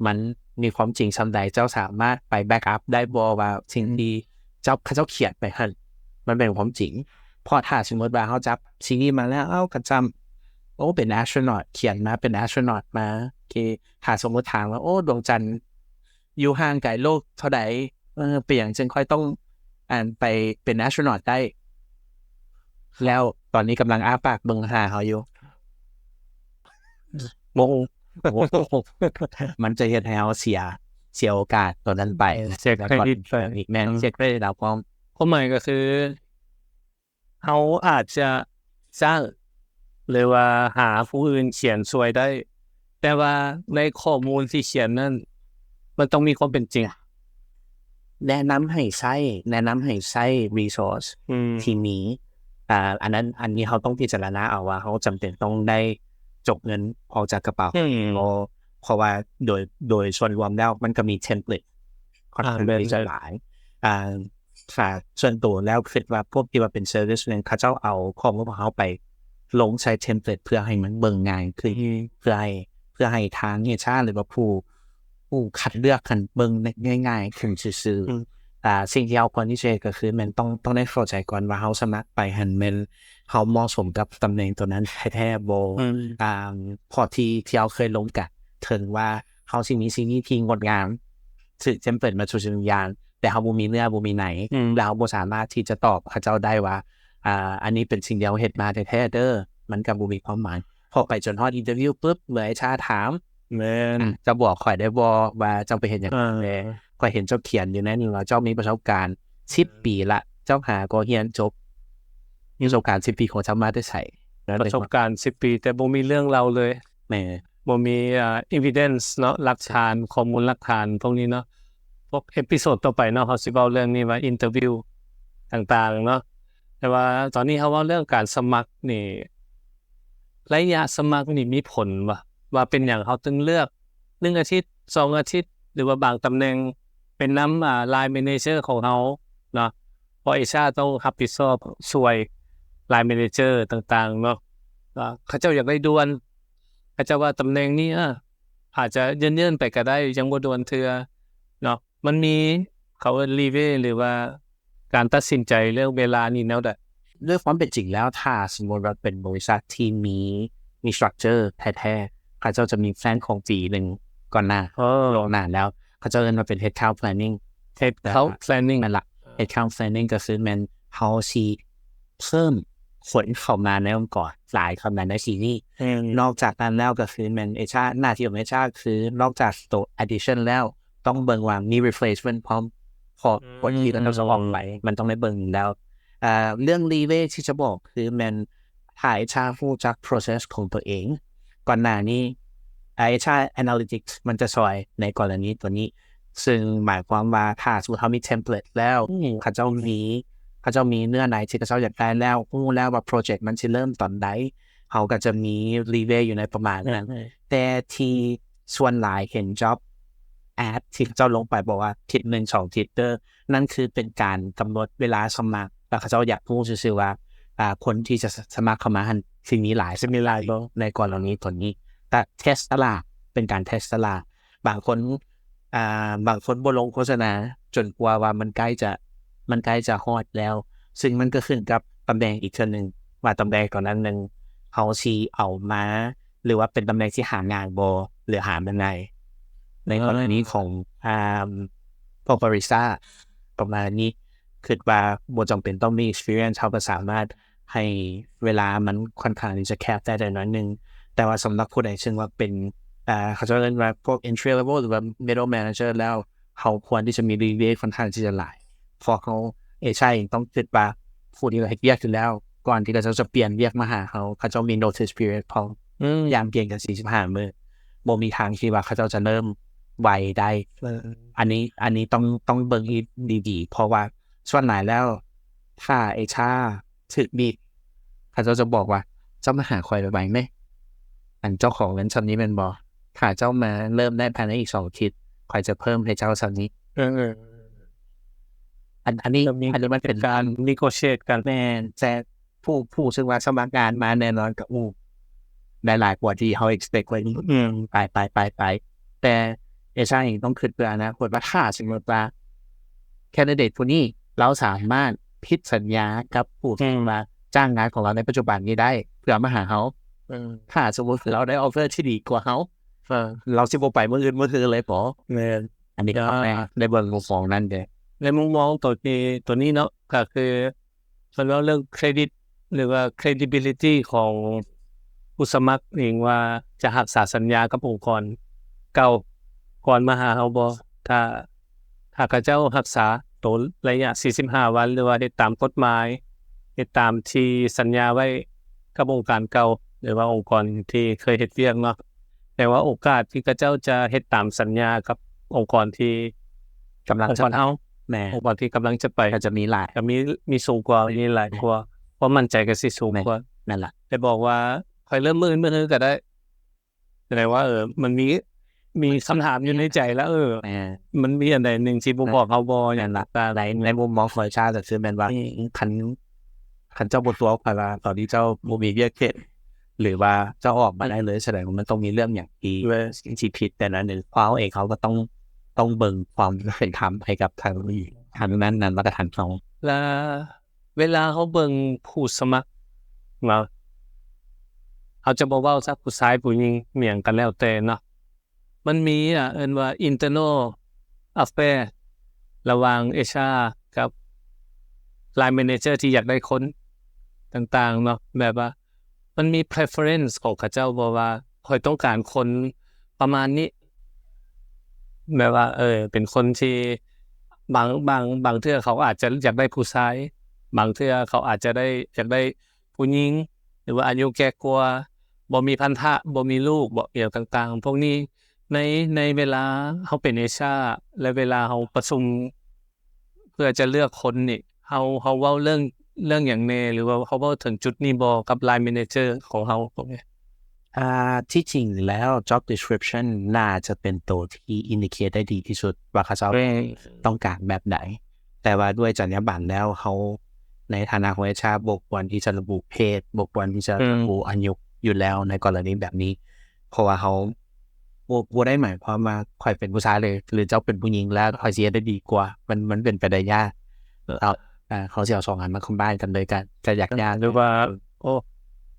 ມັນມີຄວາມຈິງສ່ຳໃດ? ເຈົ້າສາມາດໄປ back up ໄດ້ບໍ່ວ່າ ສິ່ງທີ່ເຈົ້າ ເຂົາເຈົ້າຂຽນໄປຫັ້ນ ມັນເປັນຄວາມຈິງ. ເພາະຖ້າສົມມຸດວ່າເຮົາຈັບຊີວີມາແລ້ວ ເອົາ ກະຈຳ ໂອ້ ເປັນແອັສໂຕຣນອດ ຂຽນມາເປັນແອັສໂຕຣນອດມາ ໂອເຄ ຖ້າສົມມຸດຖາມວ່າ ໂອ້ ດວງຈັນຢູ່ຫ່າງໄກໂລກເທົ່າໃດ? ເອີ ເປັນຫຍັງຈຶ່ງຂ້ອຍຕ້ອງ ອັນ ໄປເປັນແອັສໂຕຣນອດໄດ້? ແລ້ວຕອນນີ້ກຳລັງອ້າປາກເບິ່ງຫາເຮົາຢູ່. ບໍ່ ມັນຈະເຮັດໃຫ້ເຮົາເສຍ ເສຍໂອກາດຕົວນັ້ນໄປ ເສຍເຄຣດິດໄປ. ແມ່ນ ເສຍເຄຣດິດເຮົາພ້ອມ. ຄວາມໝາຍກໍຄື ເຮົາອາດຈະຈ້າງ ຫຼືວ່າຫາຜູ້ອື່ນຂຽນຊ່ວຍໄດ້, ແຕ່ວ່າໃນຂໍ້ມູນທີ່ຂຽນນັ້ນ ມັນຕ້ອງມີຄວາມເປັນຈິງ. ແນະນຳໃຫ້ໃຊ້ ແນະນຳໃຫ້ໃຊ້ resource ອືມ ທີ່ມີ. ອ່າ ອັນນັ້ນ ອັນນີ້ເຮົາຕ້ອງພິຈາລະນາເອົາວ່າ ເຮົາຈຳເປັນຕ້ອງໄດ້ຈົກເງິນອອກຈາກກະເປົາ ອືມ ເພາະວ່າໂດຍ ໂດຍສ່ວນລວມແລ້ວ ມັນກໍມີ template ຂ້ອນຂ້າງທີ່ຈະຫຼາຍ. ອ່າ ຖ້າສ່ວນໂຕແລ້ວຄິດວ່າພວກທີ່ວ່າເປັນ service ນັ້ນ ເຂົາເຈົ້າເອົາຂໍ້ມູນຂອງເຮົາໄປລົງໃສ່ template ເພື່ອໃຫ້ມັນເບິ່ງງ່າຍຂຶ້ນ ອືມ ເພື່ອໃຫ້ ເພື່ອໃຫ້ທາງ ເອດເອັດ ຫຼືວ່າຜູ້ ຜູ້ຄັດເລືອກຫັ້ນເບິ່ງໄດ້ງ່າຍໆຂຶ້ນຊື່ໆ. ອືມ ອ່າ ສິ່ງທີ່ເຮົາຄວນທີ່ຈະເຮັດກໍຄືແມ່ນຕ້ອງ ຕ້ອງໄດ້ເຂົ້າໃຈກ່ອນວ່າເຮົາສະໝັກໄປຫັ້ນແມ່ນເຮົາເໝາະສົມກັບຕຳແໜ່ງໂຕນັ້ນແທ້ໆບໍ່? ອືມ ອ່າ ເພາະທີ່ ທີ່ເຮົາເຄີຍລົງກະ ເຖິງວ່າເຮົາຊິມີຊີວີທີ່ງົດງາມ ຖືກ template ມາທຸກສິ່ງທຸກຢ່າງ ແຕ່ເຮົາບໍ່ມີເນື້ອບໍ່ມີໃນ ອືມ ແລ້ວເຮົາບໍ່ສາມາດທີ່ຈະຕອບເຂົາເຈົ້າໄດ້ວ່າ ອ່າ ອັນນີ້ເປັນສິ່ງທີ່ເຮົາເຮັດມາແທ້ໆເດີ້ ມັນກໍບໍ່ມີຄວາມໝາຍ. ພໍໄປຈົນຮອດ interview ປຶບ ເມື່ອ ເອດເອັດ ຖາມ ແມ່ນ ອ່າ ເຈົ້າບອກຂ້ອຍໄດ້ບໍ່ວ່າເຈົ້າໄປເຮັດຫຍັງ ອ່າ ແດ່? ຂ້ອຍເຫັນເຈົ້າຂຽນຢູ່ໃນນີ້ວ່າເຈົ້າມີປະສົບການສິບປີລະ ເຈົ້າຫາກໍຮຽນຈົບ ປະສົບການສິບປີຂອງເຈົ້າມາແຕ່ໃສ? ປະສົບການສິບປີ ແຕ່ບໍ່ມີເລື່ອງເລົ່າເລີຍ. ແມ່ນ ບໍ່ມີ ອ່າ evidence ເນາະ ຫຼັກຖານ ຂໍ້ມູນຫຼັກຖານພວກນີ້ເນາະ. ພວກເອພິໂສດຕໍ່ໄປເນາະ ເຮົາຊິເວົ້າເລື່ອງນີ້ວ່າ interview ຕ່າງໆເນາະ. ແຕ່ວ່າຕອນນີ້ເຮົາເວົ້າເລື່ອງການສະໝັກນີ້ ໄລຍະສະໝັກນີ້ມີຜົນບໍ່ ວ່າເປັນຫຍັງເຮົາຈຶ່ງເລືອກໜຶ່ງອາທິດ ສອງອາທິດ ຫຼືວ່າບາງຕຳແໜ່ງ ເປັນນຳ ອ່າ line manager ຂອງເຮົາເນາະ ເພາະ ເອດເອັດ ຕ້ອງຮັບຜິດຊອບຊ່ວຍ line manager ຕ່າງໆເນາະ. ເຂົາເຈົ້າຢາກໄດ້ດ່ວນ ເຂົາເຈົ້າວ່າຕຳແໜ່ງນີ້ ອາ ອາດຈະເຍີ້ນໆໄປກໍໄດ້ ຍັງບໍ່ດ່ວນເທື່ອເນາະ. ມັນມີ ເຂົາເອີ້ນ leeway ຫຼືວ່າການຕັດສິນໃຈເລື່ອງເວລານີ້ແນວໃດ? ດ້ວຍຄວາມເປັນຈິງແລ້ວ ຖ້າສົມມຸດວ່າເປັນບໍລິສັດທີ່ມີ ມີ structure ແທ້ໆ ເຂົາເຈົ້າຈະມີ plan ຂອງປີໜຶ່ງກ່ອນໜ້າ ລ່ວງໜ້າແລ້ວ ເຂົາເຈົ້າເອີ້ນວ່າເປັນ headcount planning. Headcount planning ນັ້ນລະ headcount planning ກໍຄືແມ່ນເຮົາຊິເພີ່ມຄົນເຂົ້າມາໃນອົງກອນ ຫຼາຍເຂົ້າມາໃນປີນີ້. ນອກຈາກນັ້ນແລ້ວກໍຄືແມ່ນ ເອດເອັດ ໜ້າທີ່ຂອງ ເອດເອັດ ຄືນອກຈາກໂຕ addition ແລ້ວ ຕ້ອງເບິ່ງວ່າມີ replacement ພ້ອມ ເພາະຄົນທີ່ກຳລັງຈະອອກໄປ ມັນຕ້ອງໄດ້ເບິ່ງແລ້ວ. ເອີ ເລື່ອງ leeway ທີ່ຈະບອກຄືແມ່ນ ຖ້າ ເອດເອັດ ຮູ້ຈັກ process ຂອງຕົວເອງ ກ່ອນໜ້ານີ້ ເອດເອັດ analytics ມັນຈະຊ່ອຍໃນກໍລະນີຕົວນີ້ ຊຶ່ງໝາຍຄວາມວ່າ ຖ້າສົມມຸດເຮົາມີ template ແລ້ວ ເຂົາເຈົ້າມີ ເຂົາເຈົ້າມີເນື້ອໃນທີ່ເຂົາເຈົ້າຢາກໄດ້ແລ້ວ ຮູ້ແລ້ວວ່າ project ມັນຊິເລີ່ມຕອນໃດ ເຮົາກໍຈະມີ leeway ຢູ່ໃນປະມານນັ້ນ. ແຕ່ທີ່ສ່ວນຫຼາຍເຫັນ job ad ທີ່ເຂົາເຈົ້າລົງໄປບອກວ່າທິດໜຶ່ງ ສອງທິດເດີ້ ນັ້ນຄືເປັນການກຳນົດເວລາສະໝັກ ແລ້ວເຂົາເຈົ້າຢາກຮູ້ຊື່ໆວ່າ ອ່າ ຄົນທີ່ຈະສະໝັກເຂົ້າມາຫັ້ນ ຊິມີຫຼາຍ ຊິມີຫຼາຍບໍ່ ໃນກໍລະນີຕົວນີ້. ແຕ່ test ຕະຫຼາດ ເປັນການ test ຕະຫຼາດ. ບາງຄົນ ອ່າ ບາງຄົນບໍ່ລົງໂຄສະນາຈົນກວ່າວ່າມັນໃກ້ຈະ ມັນໃກ້ຈະຮອດແລ້ວ ຊຶ່ງມັນກໍຂຶ້ນກັບຕຳແໜ່ງອີກເທື່ອໜຶ່ງ ວ່າຕຳແໜ່ງຕົວນັ້ນນັ້ນ ເຮົາຊິເອົາມາ ຫຼືວ່າເປັນຕຳແໜ່ງທີ່ຫາງ່າຍບໍ່ ຫຼືຫາບໍ່ງ່າຍ. ໃນກໍລະນີຂອງ ອ່າ ພວກບາຣິສຕາປະມານນີ້ ຄິດວ່າບໍ່ຈຳເປັນຕ້ອງມີ experience ເຮົາກໍສາມາດໃຫ້ເວລາມັນຂ້ອນຂ້າງທີ່ຈະແຄບໄດ້ໜ້ອຍໜຶ່ງ. ແຕ່ວ່າສຳລັບຜູ້ໃດເຊິ່ງວ່າເປັນ ອ່າ ເຂົາເຈົ້າເອີ້ນວ່າພວກ entry level ຫຼືວ່າ middle manager ແລ້ວ ເຮົາຄວນທີ່ຈະມີ leeway ຂ້ອນຂ້າງທີ່ຈະຫຼາຍ ເພາະເຮົາ ເອດເອັດ ເອງຕ້ອງຄິດວ່າຜູ້ທີ່ເຮັດວຽກຢູ່ແລ້ວ ກ່ອນທີ່ເຂົາເຈົ້າຈະປ່ຽນວຽກມາຫາເຮົາ ເຂົາເຈົ້າມີ notice period ພ້ອມ ຢ່າງເກັ່ງກໍສີ່ສິບຫ້າມື້ ບໍ່ມີທາງທີ່ວ່າເຂົາເຈົ້າຈະເລີ່ມໄວໄດ້. ອັນນີ້ ອັນນີ້ຕ້ອງ ຕ້ອງເບິ່ງອີກດີໆ ເພາະວ່າສ່ວນຫຼາຍແລ້ວ ຖ້າ ເອດເອັດ ຖືກບີບ ເຂົາເຈົ້າຈະບອກວ່າ ເຈົ້າມາຫາຂ້ອຍໄວໆແມ ອັນເຈົ້າຂໍເງິນສ່ຳນີ້ແມ່ນບໍ່? ຖ້າເຈົ້າມາເລີ່ມໄດ້ພາຍໃນອີກສອງອາທິດ ຂ້ອຍຈະເພີ່ມໃຫ້ເຈົ້າສ່ຳນີ້. ເອີ ອັນ ອັນນີ້ ອັນນີ້ມັນເປັນການ negotiate ກັນ. ແມ່ນ ແຕ່ຜູ້ ຜູ້ເຊິ່ງວ່າສະໝັກງານມາແນ່ນອນກໍ ໂອ້ ໄດ້ຫຼາຍກວ່າທີ່ເຮົາ expect ໄວ້. ອືມ ໄປ ໄປ ໄປ ໄປ. ແຕ່ ເອດເອັດ ເອງຕ້ອງຄິດເພື່ອອະນາຄົດວ່າ ຖ້າສົມມຸດວ່າ candidate ຜູ້ນີ້ລາວສາມາດ ຜິດສັນຍາກັບຜູ້ທີ່ວ່າຈ້າງງານຂອງເຮົາໃນປັດຈຸບັນນີ້ໄດ້ ເພື່ອມາຫາເຮົາ. ຖ້າສົມມຸດເຮົາໄດ້ອອຟເຟີທີ່ດີກວ່າເຮົາ ເຮົາຊິບໍ່ໄປມື້ອື່ນມື້ຮືເລີຍບໍ? ແມ່ນ ອັນນີ້ກໍຕ້ອງໄດ້ເບິ່ງມຸມມອງນັ້ນເດ້. ໃນມຸມມອງໂຕນີ້ ໂຕນີ້ເນາະ ກໍຄື ເພິ່ນເວົ້າເລື່ອງເຄຣດິດ ຫຼືວ່າ credibility ຂອງຜູ້ສະໝັກເອງວ່າຈະຮັກສາສັນຍາກັບອົງກອນເກົ່າກ່ອນມາຫາເຮົາບໍ່? ຖ້າ ຖ້າເຂົາເຈົ້າຮັກສາໂຕໄລຍະສີ່ສິບຫ້າວັນ ຫຼືວ່າເຮັດຕາມກົດໝາຍ ເຮັດຕາມທີ່ສັນຍາໄວ້ກັບອົງການເກົ່າ ຫຼືວ່າອົງກອນທີ່ເຄີຍເຮັດວຽກເນາະ, ແຕ່ວ່າໂອກາດທີ່ເຂົາເຈົ້າຈະເຮັດຕາມສັນຍາກັບອົງກອນທີ່ ກຳລັງຈະ ອົງກອນເຮົາ ແມ່ນ ອົງກອນທີ່ກຳລັງຈະໄປ ກໍຈະມີຫຼາຍ ກໍມີ ມີສູງກວ່າ ມີຫຼາຍກວ່າ ຄວາມໝັ້ນໃຈກໍຊິສູງກວ່າ. ນັ້ນລະ ໄດ້ບອກວ່າ ຂ້ອຍເລີ່ມມື້ອື່ນມື້ຮືກໍໄດ້. ສະແດງວ່າ ເອີ ມັນມີ ມີຄຳຖາມຢູ່ໃນໃຈລະ ເອີ ແມ່ນ ມັນມີອັນໃດໜຶ່ງທີ່ບໍ່ບອກເຮົາບໍ່? ນັ້ນລະ ໃນ ໃນມຸມມອງຂອງ ເອັດ ອາ ກໍຄືແມ່ນວ່າ ຄັນ ຄັນເຈົ້າບໍ່ຕົວະຂ້ອຍວ່າ ຕອນນີ້ເຈົ້າບໍ່ມີວຽກເຮັດ ຫຼືວ່າເຈົ້າອອກມາໄດ້ເລີຍ ສະແດງວ່າມັນຕ້ອງມີເລື່ອງຫຍັງທີ່ ທີ່ຜິດແຕ່ນັ້ນເອງ. ເພາະເຮົາເອງເຮົາກໍຕ້ອງ ຕ້ອງເບິ່ງຄວາມເປັນທຳໃຫ້ກັບທາງ ທາງນັ້ນນັ້ນ ມາດຕະຖານເຮົາ. ລະເວລາເຮົາເບິ່ງຜູ້ສະໝັກເນາະ ເຮົາຈະບໍ່ເວົ້າຊະ ຜູ້ຊາຍຜູ້ຍິງ ອີ່ຫຍັງກໍແລ້ວແຕ່ເນາະ ມັນມີ ອ່າ ເອີ້ນວ່າ internal affair ລະຫວ່າງ ເອັດ ອາ ກັບ line manager ທີ່ຢາກໄດ້ຄົນຕ່າງໆເນາະ ແບບວ່າ ມັນມີ preference ຂອງເຂົາເຈົ້າບໍ່ວ່າ ຂ້ອຍຕ້ອງການຄົນປະມານນີ້ ແບບວ່າ ເອີ ເປັນຄົນທີ່ ບາງ ບາງ ບາງເທື່ອເຂົາອາດຈະຢາກໄດ້ຜູ້ຊາຍ ບາງເທື່ອເຂົາອາດຈະໄດ້ ຢາກໄດ້ຜູ້ຍິງ ຫຼືວ່າອາຍຸແກ່ກວ່າ ບໍ່ມີພັນທະ ບໍ່ມີລູກ ບໍ່ ອີ່ຫຍັງຕ່າງໆ ພວກນີ້ ໃນ ໃນເວລາເຮົາເປັນ ເອັດ ອາ ແລະ ເວລາເຮົາປະຊຸມ ເພື່ອຈະເລືອກຄົນນີ້ ເຮົາ ເຮົາເວົ້າເລື່ອງ ເລື່ອງຫຍັງແດ່ ຫຼືວ່າເຮົາເວົ້າເຖິງຈຸດນີ້ບໍ່ກັບ line manager ຂອງເຮົາ? ອ່າ ທີ່ຈິງແລ້ວ job description ໜ້າຈະເປັນໂຕທີ່ indicate ໄດ້ດີທີ່ສຸດວ່າເຂົາເຈົ້າ ແມ່ນ ຕ້ອງການແບບໃດ, ແຕ່ວ່າດ້ວຍຈັນຍາບັນແລ້ວ ເຮົາໃນຖານະຂອງ ເອັດ ອາ ບໍ່ຄວນທີ່ຈະລະບຸເພດ ບໍ່ຄວນທີ່ຈະ ອືມ ລະບຸອາຍຸຢູ່ແລ້ວໃນກໍລະນີແບບນີ້ ເພາະວ່າເຮົາ ບໍ່ ບໍ່ໄດ້ໝາຍຄວາມວ່າຂ້ອຍເປັນຜູ້ຊາຍເລີຍ ຫຼືເຈົ້າເປັນຜູ້ຍິງແລ້ວຂ້ອຍຊິເຮັດໄດ້ດີກວ່າ ມັນ ມັນເປັນໄປໄດ້ຍາກ. ເອີ ເຮົາ ເຮົາຊິເອົາສອງອັນມາ combine ກັນເລີຍ ກະ ກະຍາກ ຍາກ ຫຼືວ່າ ໂອ້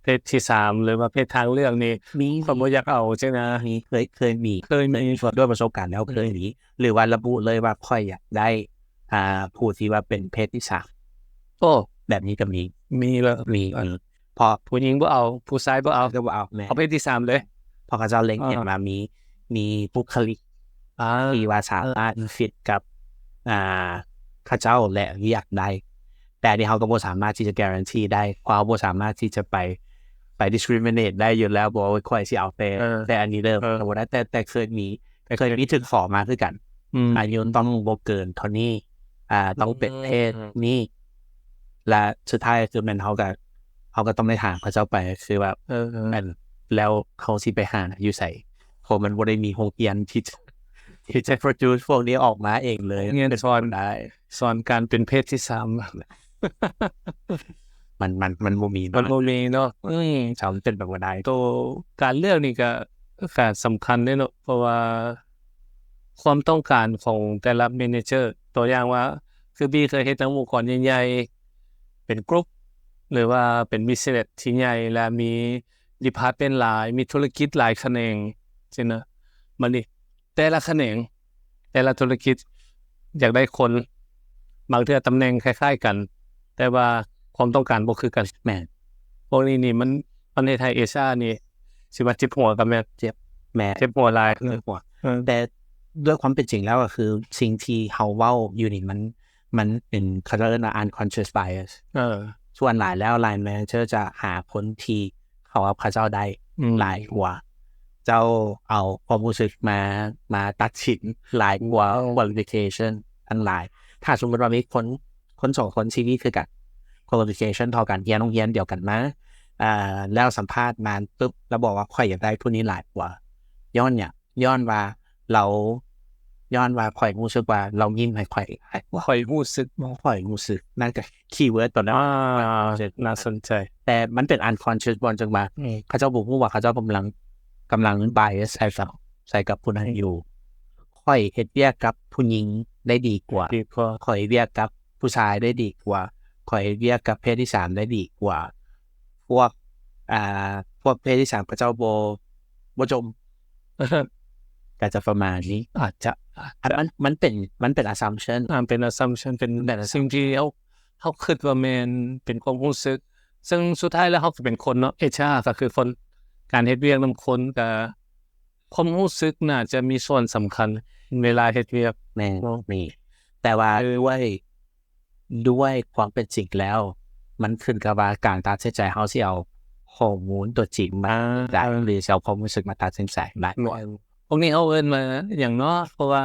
ເພດທີສາມ ຫຼືວ່າເພດທາງເລືອກນີ້ ມີ ຂ້ອຍບໍ່ຢາກເອົາຈັ່ງນະ. ມີ ເຄີຍ ເຄີຍມີ ເຄີຍມີ ດ້ວຍປະສົບການແລ້ວເຄີຍມີ ຫຼືວ່າລະບຸເລີຍວ່າຂ້ອຍຢາກໄດ້ ອ່າ ຜູ້ທີ່ວ່າເປັນເພດທີສາມ. ໂອ້ ແບບນີ້ກໍມີ ມີເລີຍ ມີ ເອີ ເພາະຜູ້ຍິງບໍ່ເອົາ ຜູ້ຊາຍບໍ່ເອົາ ກໍບໍ່ເອົາ ແມ່ນ ເອົາເພດທີສາມເລີຍ ເພາະເຂົາເຈົ້າເລັງເຫັນ ອ່າ ວ່າມີ ມີບຸກຄະລິກ ອ່າ ທີ່ວ່າສາມາດ ອ່າ ຟິດກັບ ອ່າ ເຂົາເຈົ້າ ແລະ ວຽກໄດ້. ແຕ່ອັນນີ້ເຮົາກໍບໍ່ສາມາດທີ່ຈະ guarantee ໄດ້ ເພາະເຮົາບໍ່ສາມາດທີ່ຈະໄປ ໄປ discriminate ໄດ້ຢູ່ແລ້ວ ບໍ່ວ່າຂ້ອຍຊິເອົາແຕ່ ເອີ ແຕ່ອັນນີ້ເດີ ເອີ ກໍບໍ່ໄດ້ ແຕ່ ແຕ່ເຄີຍມີ ເຄີຍມີຖືກຂໍມາຄືກັນ ອືມ ອາຍຸຕ້ອງບໍ່ເກີນເທົ່ານີ້ ອ່າ ຕ້ອງເປັນເພດນີ້ ອືມ ແລະ ສຸດທ້າຍຄືແມ່ນເຮົາກໍ ເຮົາກໍຕ້ອງໄດ້ຖາມເຂົາເຈົ້າໄປ ຄືວ່າ ເອີ ແມ່ນ ແລ້ວເຮົາຊິໄປຫາຢູ່ໃສ? ເພາະມັນບໍ່ໄດ້ມີໂຮງຮຽນທີ່ຈະ ທີ່ຈະ produce ພວກນີ້ອອກມາເອງເລີຍ ໂຮງຮຽນສອນ ເປັນໄປບໍ່ໄດ້ ສອນການເປັນເພດທີສາມ ມັນ ມັນ ມັນບໍ່ມີເນາະ ມັນບໍ່ມີເນາະ ອືມ ເປັນໄປບໍ່ໄດ້. ໂຕການເລືອກນີ້ກະ ກະສຳຄັນເດ້ເນາະ ເພາະວ່າຄວາມຕ້ອງການຂອງແຕ່ລະ manager ຕົວຢ່າງວ່າ ຄືບີເຄີຍເຮັດນຳອົງກອນໃຫຍ່ໆ ເປັນ group ຫຼືວ່າເປັນ business ທີ່ໃຫຍ່ ແລະ ມີ department ຫຼາຍ ມີທຸລະກິດຫຼາຍຂະແໜງ ຊີ້ນະ ບາດນີ້ ແຕ່ລະຂະແໜງ ແຕ່ລະທຸລະກິດຢາກໄດ້ຄົນ ບາງເທື່ອຕຳແໜ່ງຄ້າຍໆກັນ ແຕ່ວ່າຄວາມຕ້ອງການບໍ່ຄືກັນ. ແມ່ນ ພວກນີ້ນີ້ມັນ ມັນເຮັດໃຫ້ ເອັດ ອາ ນີ້ຊິວ່າເຈັບຫົວກໍແມ່ນ ເຈັບ ແມ່ນ ເຈັບຫົວຫຼາຍ ເຈັບຫົວ ເອີ ແຕ່ດ້ວຍຄວາມເປັນຈິງແລ້ວກໍຄື ສິ່ງທີ່ເຮົາເວົ້າຢູ່ນີ້ມັນ ມັນເປັນ ເຂົາເຈົ້າເອີ້ນວ່າ unconscious bias ເອີ ສ່ວນຫຼາຍແລ້ວ line manager ຈະຫາຄົນທີ່ ເຂົ້າກັບເຂົາເຈົ້າໄດ້ ອືມ ຫຼາຍກວ່າ ເຈົ້າເອົາຄວາມຮູ້ສຶກມາ ມາຕັດສິນຫຼາຍກວ່າ qualification ທັງຫຼາຍ. ຖ້າສົມມຸດວ່າມີຄົນ ຄົນສອງຄົນ ຊີວີຄືກັນ qualification ເທົ່າກັນ ຮຽນໂຮງຮຽນດຽວກັນມາ ອ່າ ແລ້ວສຳພາດມາປຶບ ແລ້ວບອກວ່າ ຂ້ອຍຢາກໄດ້ຜູ້ນີ້ຫຼາຍກວ່າ ຍ້ອນຫຍັງ? ຍ້ອນວ່າ ລາວ ຍ້ອນວ່າຂ້ອຍຮູ້ສຶກວ່າລາວຍິ້ມໃຫ້ຂ້ອຍຫຼາຍກວ່າ ຂ້ອຍຮູ້ສຶກ ຂ້ອຍຮູ້ສຶກ ນັ້ນກໍ keyword ຕົວນັ້ນ ອ່າ ໜ້າສົນໃຈ ແຕ່ມັນເປັນ unconscious ບ່ອນຈັ່ງວ່າ ອືມ ເຂົາເຈົ້າບໍ່ຮູ້ວ່າເຂົາເຈົ້າກຳລັງ ກຳລັງ bias ໃສ່ກັບ ໃສ່ກັບຜູ້ນັ້ນຢູ່. ຂ້ອຍເຮັດວຽກກັບຜູ້ຍິງໄດ້ດີກວ່າ ດີກວ່າ ຂ້ອຍເຮັດວຽກກັບຜູ້ຊາຍໄດ້ດີກວ່າ ຂ້ອຍເຮັດວຽກກັບເພດທີສາມໄດ້ດີກວ່າ ພວກ ອ່າ ພວກເພດທີສາມເຂົາເຈົ້າບໍ່ ບໍ່ຈົ່ມ ກໍຈະປະມານນີ້ ອາດຈະ ອາດຈະ ມັນ ມັນເປັນ ມັນເປັນ assumption ອາ ເປັນ assumption ເປັນ ແມ່ນ ສິ່ງທີ່ເຮົາ ເຮົາຄິດວ່າແມ່ນ ເປັນຄວາມຮູ້ສຶກ ເຊິ່ງສຸດທ້າຍແລ້ວເຮົາກໍເປັນຄົນເນາະ ເອຊອາ ກໍຄືຄົນ ການເຮັດວຽກນຳຄົນ ກໍຄວາມຮູ້ສຶກໜ້າຈະມີສ່ວນສຳຄັນເວລາເຮັດວຽກ ແມ່ນ ເນາະ ມີ ແຕ່ວ່າດ້ວຍ ດ້ວຍຄວາມເປັນຈິງແລ້ວ ມັນຂຶ້ນກັບວ່າການຕັດສິນໃຈເຮົາຊິເອົາຂໍ້ມູນຕົວຈິງມາ ອາ ໄດ້ ຫຼືຊິເອົາຄວາມຮູ້ສຶກມາຕັດສິນໃຈໄດ້. ແມ່ນ ພວກນີ້ເຮົາເອີ້ນວ່າຫຍັງເນາະ? ເພາະວ່າ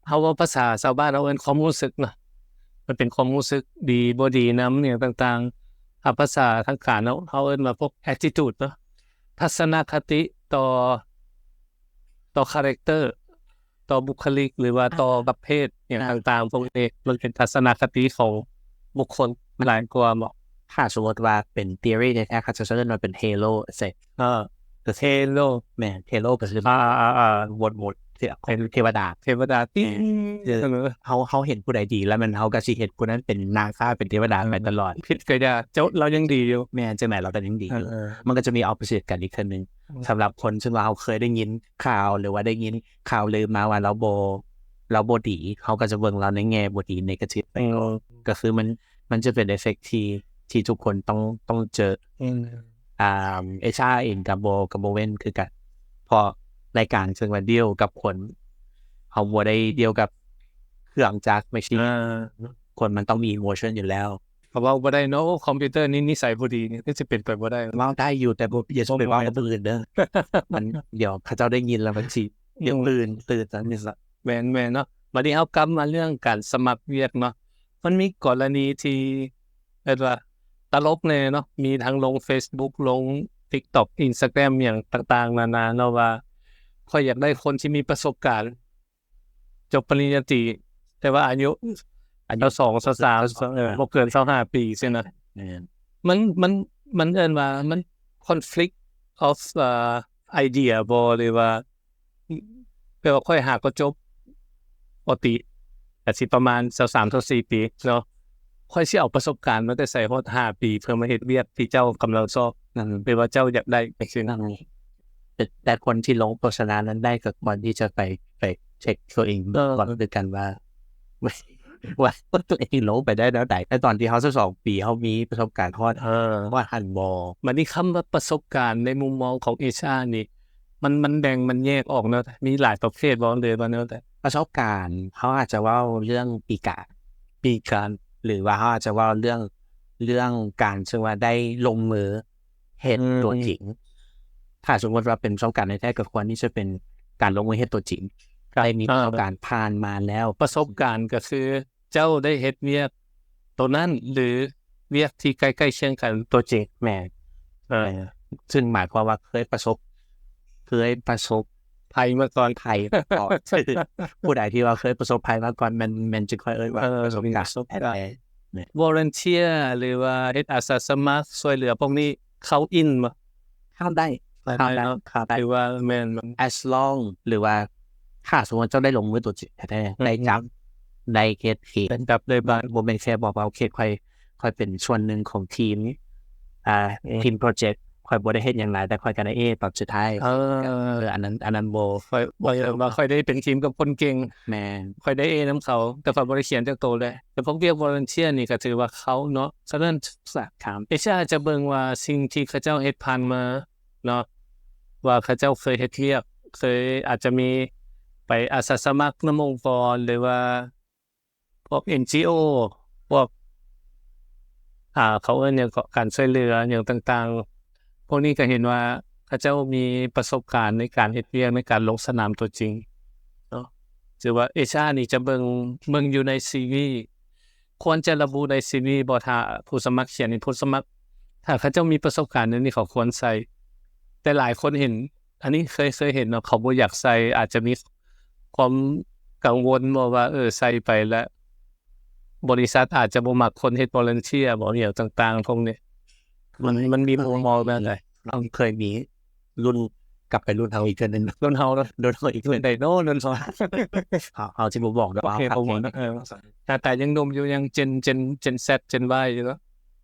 ເຮົາເວົ້າພາສາຊາວບ້ານເຮົາເອີ້ນຄວາມຮູ້ສຶກເນາະ ມັນເປັນຄວາມຮູ້ສຶກດີບໍ່ດີນຳ ອີ່ຫຍັງຕ່າງໆ ຖ້າພາສາທາງການເຮົາ ເຮົາເອີ້ນວ່າພວກ attitude ເນາະ ທັດສະນະຄະຕິຕໍ່ ຕໍ່ຄາແຣັກເຕີ ຕໍ່ບຸກຄະລິກ ຫຼືວ່າຕໍ່ປະເພດຫຍັງຕ່າງໆ ພວກນີ້ ມັນເປັນທັດສະນະຄະຕິຂອງບຸກຄົນຫຼາຍກວ່າເບາະ? ຖ້າສົມມຸດວ່າເປັນ theory ແທ້ໆ ເຂົາເຈົ້າເອີ້ນວ່າເປັນ halo effect ເອີ halo ແມ່ນ halo ກໍຄື ອ່າໆໆ ວົນໆ ເປັນເທວະດາ ເທວະດາຕິ ເອີ ເຮົາ ເຮົາເຫັນຜູ້ໃດດີ ແລ້ວແມ່ນເຮົາກໍຊິເຫັນຜູ້ນັ້ນເປັນນາງຟ້າ ເປັນເທວະດາໄປຕະຫຼອດ ຜິດກໍຢ່າ ເຈົ້າ ລາວຍັງດີຢູ່ ແມ່ນ ຈັ່ງໃດລາວກໍຍັງດີຢູ່ ມັນກໍຈະມີ opposite ກັນອີກເທື່ອໜຶ່ງ ສຳລັບຄົນ ເຊັ່ນວ່າເຮົາເຄີຍໄດ້ຍິນຂ່າວ ຫຼືວ່າໄດ້ຍິນຂ່າວລືມາວ່າລາວບໍ່ ລາວບໍ່ດີ ເຮົາກໍຈະເບິ່ງລາວໃນແງ່ບໍ່ດີ negative ໄປກ່ອນ ກໍຄືມັນ ມັນຈະເປັນ effect ທີ່ ທີ່ທຸກຄົນຕ້ອງ ຕ້ອງເຈີ ອືມ ອ່າ ເອຊອາ ເອງກໍບໍ່ ກໍບໍ່ເວັ້ນຄືກັນ ເພາະໃນການເຊິ່ງວ່າ deal ກັບຄົນ ເຮົາບໍ່ໄດ້ deal ກັບເຄື່ອງຈັກ machine ອາ ຄົນມັນຕ້ອງມີ emotion ຢູ່ແລ້ວ ກໍເວົ້າບໍ່ໄດ້ເນາະ ໂອ້ ຄອມພິວເຕີນີ້ນິໄສບໍ່ດີ ນີ້ຄືຊິເປັນໄປບໍ່ໄດ້ ເວົ້າໄດ້ຢູ່ ແຕ່ບໍ່ ຢ່າໄປເວົ້າກັບຜູ້ອື່ນເດີ ມັນ ດຽວເຂົາເຈົ້າໄດ້ຍິນແລ້ວມັນຊິ ອືມ ຕື່ນ ຕື່ນ ແມ່ນໆ ເນາະ ບາດນີ້ເຮົາກັບມາເລື່ອງການສະໝັກວຽກເນາະ ມັນມີກໍລະນີທີ່ ແບບວ່າຕະຫຼົກແດ່ເນາະ ມີທັງລົງເຟສບຸກ ລົງຕິກຕັອກ ອິນສະຕາແກຣມ ຫຍັງຕ່າງໆນານາເນາະ ວ່າຂ້ອຍຢາກໄດ້ຄົນທີ່ມີປະສົບການຈົບປະລິນຍາຕີ ແຕ່ວ່າອາຍຸ ອາຍຸຊາວສອງ ຊາວສາມ ເອີ ບໍ່ເກີນຊາວຫ້າປີຊີ້ນະ ແມ່ນ ມັນ ມັນ ມັນເອີ້ນວ່າມັນ conflict of ເອີ idea ບໍ່ ຫຼືວ່າ ແປວ່າຂ້ອຍຫາກໍຈົບ ປ.ຕຣີ ກະຊິປະມານຊາວສາມ ຊາວສີ່ປີເນາະ ຂ້ອຍຊິເອົາປະສົບການມາແຕ່ໃສຮອດຫ້າປີ ເພື່ອມາເຮັດວຽກທີ່ເຈົ້າກຳລັງຊອບ ຫຼືວ່າເຈົ້າຢາກໄດ້ຈັ່ງຊີ້ນະ ແຕ່ ແຕ່ຄົນທີ່ລົງໂຄສະນານັ້ນໄດ້ ກໍຄວນທີ່ຈະໄປ ໄປເຊັກຕົວເອງ ເອີ ກ່ອນຄືກັນວ່າ ວ່າ ວ່າຕົວເອງລົງໄປໄດ້ແນວໃດ ໃນຕອນທີ່ເຮົາຊາວສອງປີ ເຮົາມີປະສົບການຮອດ ເອີ ຮອດຫັ້ນບໍ່? ບັດນີ້ຄຳວ່າປະສົບການໃນມຸມມອງຂອງເອຊອານີ້ ມັນ ມັນແບ່ງ ມັນແຍກອອກແນວໃດ? ມີຫຼາຍປະເພດບໍ່ ຫຼືວ່າແນວໃດ? ປະສົບການ ເຮົາອາດຈະເວົ້າເລື່ອງປີການ ປີການ ຫຼືວ່າເຮົາອາດຈະເວົ້າເລື່ອງ ເລື່ອງການເຊິ່ງວ່າໄດ້ລົງມືເຮັດ ອືມ ຕົວຈິງ ຖ້າສົມມຸດວ່າເປັນປະສົບການແທ້ໆ ກໍຄວນທີ່ຈະເປັນການລົງມືເຮັດຕົວຈິງ ໄດ້ມີປະສົບການຜ່ານມາແລ້ວ ປະສົບການກໍຄື ເຈົ້າໄດ້ເຮັດວຽກໂຕນັ້ນ ຫຼື ວຽກທີ່ໃກ້ໆຄຽງກັນຕົວຈິງ ແມ່ນ ເອີ ແມ່ນ ຊຶ່ງໝາຍຄວາມວ່າເຄີຍປະສົບ ເຄີຍປະສົບໄພມາກ່ອນ ໄພມາກ່ອນ ຜູ້ໃດທີ່ວ່າເຄີຍປະສົບໄພມາກ່ອນ ແມ່ນ ແມ່ນຈຶ່ງຄ່ອຍເອີ້ນວ່າ ເອີ ປະສົບການ ປະສົບການແທ້ໆ ແມ່ນ volunteer ຫຼືວ່າເຮັດອາສາສະໝັກຊ່ວຍເຫຼືອພວກນີ້ ເຂົ້າອິນບໍ່? ເຂົ້າໄດ້ ເຂົ້າໄດ້ ເຂົ້າໄດ້ ຖືວ່າແມ່ນ as long ຫຼືວ່າຖ້າສົມມຸດເຈົ້າໄດ້ລົງມືຕົວຈິງແທ້ໆ ອືມ ໄດ້ຈັບ ໄດ້ເຮັດເອງ ໄດ້ຈັບໄດ້ບາດ ບໍ່ແມ່ນແຄ່ບອກວ່າ ໂອເຄ ຂ້ອຍ ຂ້ອຍເປັນສ່ວນໜຶ່ງຂອງທີມ ອ່າ ອືມ ທີມໂປຣເຈັກ ຂ້ອຍບໍ່ໄດ້ເຮັດຫຍັງຫຼາຍ ແຕ່ຂ້ອຍກໍໄດ້ເອຕອນສຸດທ້າຍ ເອີ ເອີ ອັນນັ້ນ ອັນນັ້ນບໍ່ ຂ້ອຍ ຂ້ອຍວ່າຂ້ອຍໄດ້ເປັນທີມກັບຄົນເກັ່ງ ແມ່ນ ຂ້ອຍໄດ້ເອນຳເຂົາ ແຕ່ຂ້ອຍບໍ່ໄດ້ຂຽນຈັກໂຕເລີຍ ແຕ່ພວກວຽກ volunteer ນີ້ກໍຖືວ່າເຂົ້າເນາະ ສະນັ້ນ ເອຊອາ ຈະເບິ່ງວ່າສິ່ງທີ່ເຂົາເຈົ້າເຮັດຜ່ານມາເນາະ ວ່າເຂົາເຈົ້າເຄີຍເຮັດວຽກ ເຄີຍອາດຈະມີໄປອາສາສະໝັກນຳອົງກອນ ຫຼືວ່າພວກ ເອັນຈີໂອ ພວກ ອ່າ ເຂົາເອີ້ນຫຍັງເກາະ ການຊ່ວຍເຫຼືອຫຍັງຕ່າງໆ ພວກນີ້ກໍເຫັນວ່າເຂົາເຈົ້າມີປະສົບການໃນການເຮັດວຽກ ໃນການລົງສະໜາມຕົວຈິງເນາະ ຖືວ່າເອຊອາ ນີ້ຈະເບິ່ງ ເບິ່ງຢູ່ໃນຊີວີ ຄວນຈະລະບຸໃນຊີວີບໍ່? ຖ້າຜູ້ສະໝັກຂຽນໃຫ້ຜູ້ສະໝັກ ຖ້າເຂົາເຈົ້າມີປະສົບການແນວນີ້ ເຂົາຄວນໃສ່ ແຕ່ຫຼາຍຄົນເຫັນ ອັນນີ້ເຄີຍ ເຄີຍເຫັນເນາະ ເຂົາບໍ່ຢາກໃສ່ ອາດຈະມີຄວາມກັງວົນບໍ່ວ່າ ເອີ ໃສ່ໄປແລ້ວບໍລິສັດອາດຈະບໍ່ມັກຄົນເຮັດ volunteer ບໍ່ ອີ່ຫຍັງຕ່າງໆ ພວກນີ້ ມັນ ມັນມີມຸມມອງແບບໃດ? ເຮົາເຄີຍມີລຸ້ນ ກັບໄປລຸ້ນເຮົາອີກເທື່ອໜຶ່ງ ລຸ້ນເຮົາເນາະ ລຸ້ນເຮົາອີກເທື່ອໜຶ່ງ ໄດໂນລຸ້ນເຮົາ ເຮົາ ເຮົາຊິບໍ່ບອກດອກວ່າ ໂອເຄ ເຮົາບໍ່ບອກເນາະ ເອີ ໜ້າຕາຍັງໜຸ່ມຢູ່ ຍັງເຈນ ເຈນ ເຈນແຊັດ ເຈນວາຍຢູ່ເນາະ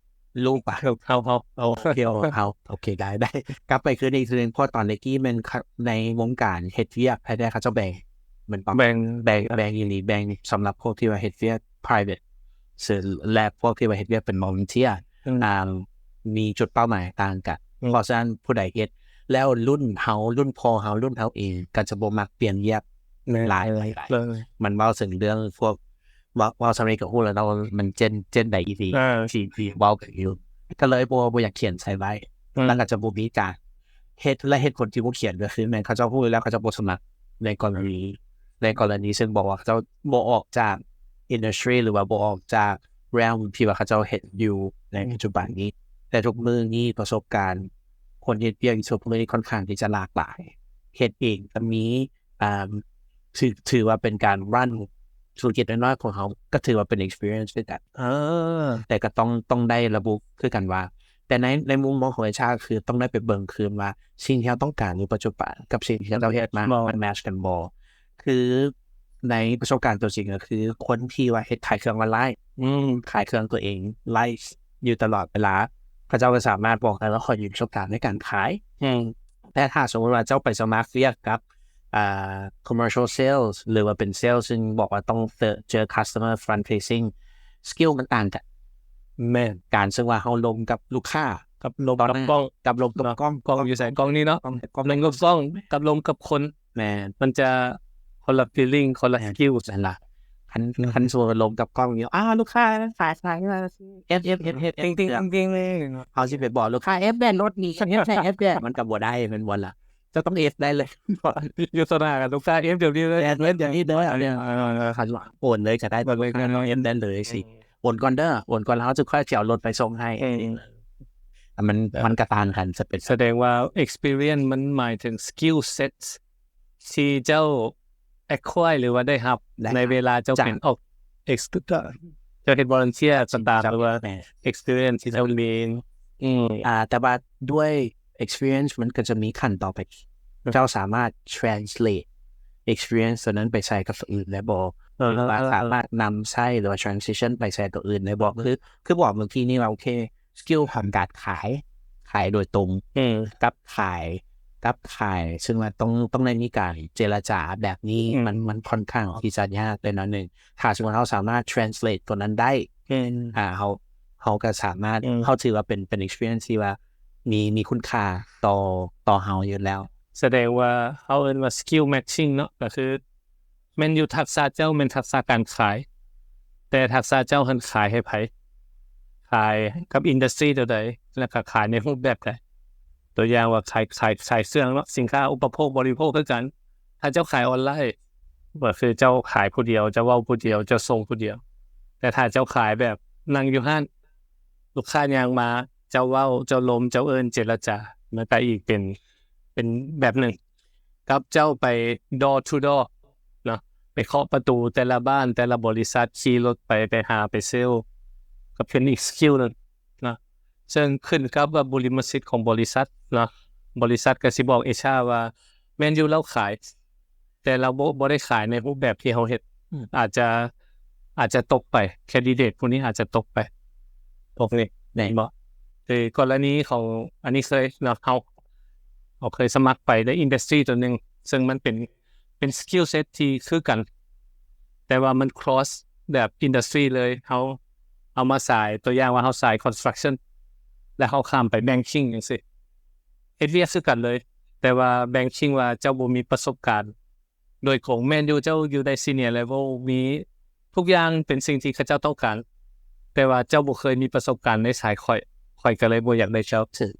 ລຸ້ນປະ ເຮົາ ເຮົາ ເຮົາ ໂອເຄ ເຮົາ ໂອເຄ ໄດ້ ໄດ້ ກັບໄປຄືນອີກເທື່ອໜຶ່ງ ເພາະຕອນແລກກີ້ແມ່ນ ໃນວົງການເຮັດວຽກ ໃຜແດ່ເຂົາເຈົ້າແບ່ງ ແມ່ນປະ ແບ່ງ ແບ່ງ ແບ່ງອີ່ຫຼີ ແບ່ງສຳລັບພວກທີ່ວ່າເຮັດວຽກ private ເຊິ່ງ ແລະ ພວກທີ່ວ່າເຮັດວຽກເປັນ volunteer ອືມ ອ່າ ມີຈຸດເປົ້າໝາຍຕ່າງກັນ ອືມ ເພາະສະນັ້ນຜູ້ໃດເຮັດ ແລ້ວລຸ້ນເຮົາ ລຸ້ນພໍ່ເຮົາ ລຸ້ນເຮົາເອງ ກໍຈະບໍ່ມັກປ່ຽນວຽກ ແມ່ນ ຫຼາຍ ເອີ ຫຼາຍ ເອີ ມັນເວົ້າເຖິງເລື່ອງພວກ ເວົ້າ ເວົ້າສ່ຳນີ້ກໍຮູ້ແລ້ວເນາະວ່າມັນເຈນ ເຈນໃດອີ່ຫຼີ ເອີ ທີ່ ທີ່ເວົ້າກັນຢູ່ ກໍເລີຍບໍ່ ບໍ່ຢາກຂຽນໃສ່ໄວ້ ອືມ ແລ້ວກໍຈະບໍ່ມີການເຮັດ ແລະ ເຫດຜົນທີ່ບໍ່ຂຽນກໍຄືແມ່ນເຂົາເຈົ້າຮູ້ຢູ່ແລ້ວ ເຂົາເຈົ້າບໍ່ສະໝັກ ໃນກໍລະນີ ໃນກໍລະນີເຊິ່ງບອກວ່າເຂົາເຈົ້າບໍ່ອອກຈາກ industry ຫຼືວ່າບໍ່ອອກຈາກ realm ທີ່ວ່າເຂົາເຈົ້າເຮັດຢູ່ໃນປັດຈຸບັນນີ້ ແຕ່ທຸກມື້ນີ້ປະສົບການຄົນເຮັດວຽກຢູ່ທຸກມື້ນີ້ຄ່ອນຂ້າງທີ່ຈະຫຼາກຫຼາຍ ເຮັດເອງກໍມີ ອ່າ ຖື ຖືວ່າເປັນການ run ທຸລະກິດນ້ອຍໆຂອງເຮົາ ກໍຖືວ່າເປັນ experience ຄືກັນ ເອີ ແຕ່ກໍຕ້ອງ ຕ້ອງໄດ້ລະບຸຄືກັນວ່າ ແຕ່ໃນ ໃນມຸມມອງຂອງເອຊາ ຄືຕ້ອງໄດ້ໄປເບິ່ງຄືນວ່າ ສິ່ງທີ່ເຮົາຕ້ອງການຢູ່ປັດຈຸບັນ ກັບສິ່ງທີ່ເຮົາເຮັດມາ ມັນ match ກັນບໍ່ ຄືໃນປະສົບການຕົວຈິງ ກໍຄືຄົນທີ່ວ່າເຮັດຂາຍເຄື່ອງອອນລາຍ ອືມ ຂາຍເຄື່ອງຕົວເອງ ໄລຟ໌ ຢູ່ຕະຫຼອດເວລາ ເຂົາເຈົ້າກໍສາມາດບອກໄດ້ວ່າ ຂ້ອຍມີປະສົບການໃນການຂາຍ ອືມ ແຕ່ຖ້າສົມມຸດວ່າເຈົ້າໄປສະໝັກວຽກກັບ ອ່າ commercial sales ຫຼືວ່າເປັນ sales ຊຶ່ງບອກວ່າຕ້ອງເຈີ ເຈີ customer front facing skill ມັນຕ່າງກັນ ແມ່ນ ການເຊິ່ງວ່າເຮົາລົມກັບລູກຄ້າ ກັບລົມກັບກ້ອງ ກັບລົມກັບກ້ອງ ກ້ອງຢູ່ໃສ ກ້ອງນີ້ເນາະ ລົມກັບກ້ອງ ກັບລົມກັບຄົນ ແມ່ນ ມັນຈະຄົນລະ feeling ຄົນລະ skill ນັ້ນລະ ຄັນ ຄັນສົມມຸດວ່າລົມກັບກ້ອງນີ້ ອ້າ ລູກຄ້າຂາຍ ຂາຍ ເອັຟ ເອັຟ ເອັຟ ເອັຟ ຕິງ ຕິງ ຕິງ ຕິງ ເລີຍ ເຮົາຊິໄປບອກລູກຄ້າ ເອັຟ ແບດ ລົດນີ້ ເອັຟ ແບດ ເອັຟ ແບດ ມັນກໍບໍ່ໄດ້ແມ່ນບໍ່ລະ ເຈົ້າຕ້ອງເອັຟໄດ້ເລີຍ ຢູ່ຕໍ່ໜ້າກັບລູກຄ້າ ເອັຟ ດຽວນີ້ເລີຍ ເອັຟ ດຽວນີ້ເດີ ເອີ ເອີ ເອີ ໂອນເລີຍກໍໄດ້ ໂອນເລີຍກໍໄດ້ ເອັຟໄດ້ເລີຍຊິ ໂອນກ່ອນເດີ ໂອນກ່ອນ ແລ້ວເຮົາຈຶ່ງຄ່ອຍຊິເອົາລົດໄປສົ່ງໃຫ້ ອືມ ມັນ ເອີ ມັນກໍຕ່າງກັນ ຈະເປັນ ສະແດງວ່າ experience ມັນໝາຍເຖິງ skill set ທີ່ເຈົ້າ acquire ຫຼືວ່າໄດ້ຮັບ ໄດ້ຮັບ ໃນເວລາເຈົ້າເປັນ ເຈົ້າເຮັດ volunteer ກໍຕາມ ຫຼືວ່າ ແມ່ນ experience ທີ່ເຈົ້າມີ ອືມ ອ່າ ແຕ່ວ່າດ້ວຍ experience ມັນກໍຈະມີຂັ້ນຕໍ່ໄປ ອືມ ເຈົ້າສາມາດ translate experience ຕົວນັ້ນໄປໃຊ້ກັບຕົວອື່ນໄດ້ບໍ່ ເອີ ຫຼືວ່າ ເອີ ສາມາດນຳໃຊ້ ຫຼືວ່າ transition ໄປໃຊ້ຕົວອື່ນໄດ້ບໍ່ ຄື ຄືບອກເມື່ອກີ້ນີ້ວ່າ ໂອເຄ skill ຂອງການຂາຍ ຂາຍໂດຍຕົງ ອືມ ກັບຂາຍ ກັບຂາຍ ເຊິ່ງວ່າຕ້ອງ ຕ້ອງໄດ້ມີການເຈລະຈາແບບນີ້ ອືມ ມັນ ມັນຄ່ອນຂ້າງທີ່ຈະຍາກໄປໜ້ອຍໜຶ່ງ ຖ້າສົມມຸດເຮົາສາມາດ translate ຕົວນັ້ນໄດ້ ອືມ ອ່າ ເຮົາ ເຮົາກໍສາມາດ ອືມ ເຮົາຖືວ່າເປັນ ເປັນ experience ທີ່ວ່າມີ ມີຄຸນຄ່າຕໍ່ ຕໍ່ເຮົາຢູ່ແລ້ວ ສະແດງວ່າເຮົາເອີ້ນວ່າ skill matching ເນາະ ກໍຄື ແມ່ນຢູ່ທັກສະເຈົ້າແມ່ນທັກສະການຂາຍ ແຕ່ທັກສະເຈົ້າຫັ້ນຂາຍໃຫ້ໃຜ? ຂາຍກັບ industry ຕົວໃດ ແລ້ວກໍຂາຍໃນຮູບແບບໃດ? ຕົວຢ່າງວ່າຂາຍ ຂາຍ ຂາຍເຄື່ອງເນາະ ສິນຄ້າອຸປະໂພກບໍລິໂພກຄືກັນ ຖ້າເຈົ້າຂາຍອອນລາຍ ກໍຄືເຈົ້າຂາຍຜູ້ດຽວ ເຈົ້າເວົ້າຜູ້ດຽວ ເຈົ້າສົ່ງຜູ້ດຽວ ແຕ່ຖ້າເຈົ້າຂາຍແບບນັ່ງຢູ່ຮ້ານ ລູກຄ້າຍ່າງມາ ເຈົ້າເວົ້າ ເຈົ້າລົມ ເຈົ້າເອີ້ນ ເຈລະຈາ ມັນກໍອີກເປັນ ເປັນແບບໜຶ່ງ ກັບເຈົ້າໄປ door to door ເນາະ ໄປເຄາະປະຕູແຕ່ລະບ້ານ ແຕ່ລະບໍລິສັດ ຂີ່ລົດໄປ ໄປຫາ ໄປເຊວ ກໍເປັນອີກ skill ໜຶ່ງເນາະ ເຊິ່ງຂຶ້ນກັບວ່າບຸລິມະສິດຂອງບໍລິສັດເນາະ ບໍລິສັດກໍຊິບອກ ເອຊ ວ່າ ແມ່ນຢູ່ລາວຂາຍ ແຕ່ລາວບໍ່ ບໍ່ໄດ້ຂາຍໃນຮູບແບບທີ່ເຮົາເຮັດ ອືມ ອາດຈະ ອາດຈະຕົກໄປ candidate ຜູ້ນີ້ອາດຈະຕົກໄປ ຕົກນີ້ ແມ່ນບໍ່? ຄືກໍລະນີຂອງ ອັນນີ້ເຄີຍເນາະ ເຮົາ ເຮົາເຄີຍສະໝັກໄປໃນ industry ຕົວໜຶ່ງ ເຊິ່ງມັນເປັນ ເປັນ skill set ທີ່ຄືກັນ ແຕ່ວ່າມັນ cross ແບບ industry ເລີຍ ເຮົາເອົາມາສາຍ ຕົວຢ່າງວ່າເຮົາສາຍ construction ແລ້ວເຮົາຂ້າມໄປ banking ຈັ່ງຊີ້ ເຮັດວຽກຄືກັນເລີຍ ແຕ່ວ່າ banking ວ່າເຈົ້າບໍ່ມີປະສົບການ ໂດຍກົງ ແມ່ນຢູ່ ເຈົ້າຢູ່ໃນ senior level ມີທຸກຢ່າງເປັນສິ່ງທີ່ເຂົາເຈົ້າຕ້ອງການ ແຕ່ວ່າເຈົ້າບໍ່ເຄີຍມີປະສົບການໃນສາຍຂ້ອຍ ຂ້ອຍກໍເລີຍບໍ່ຢາກໄດ້ເຈົ້າ. ຖືກ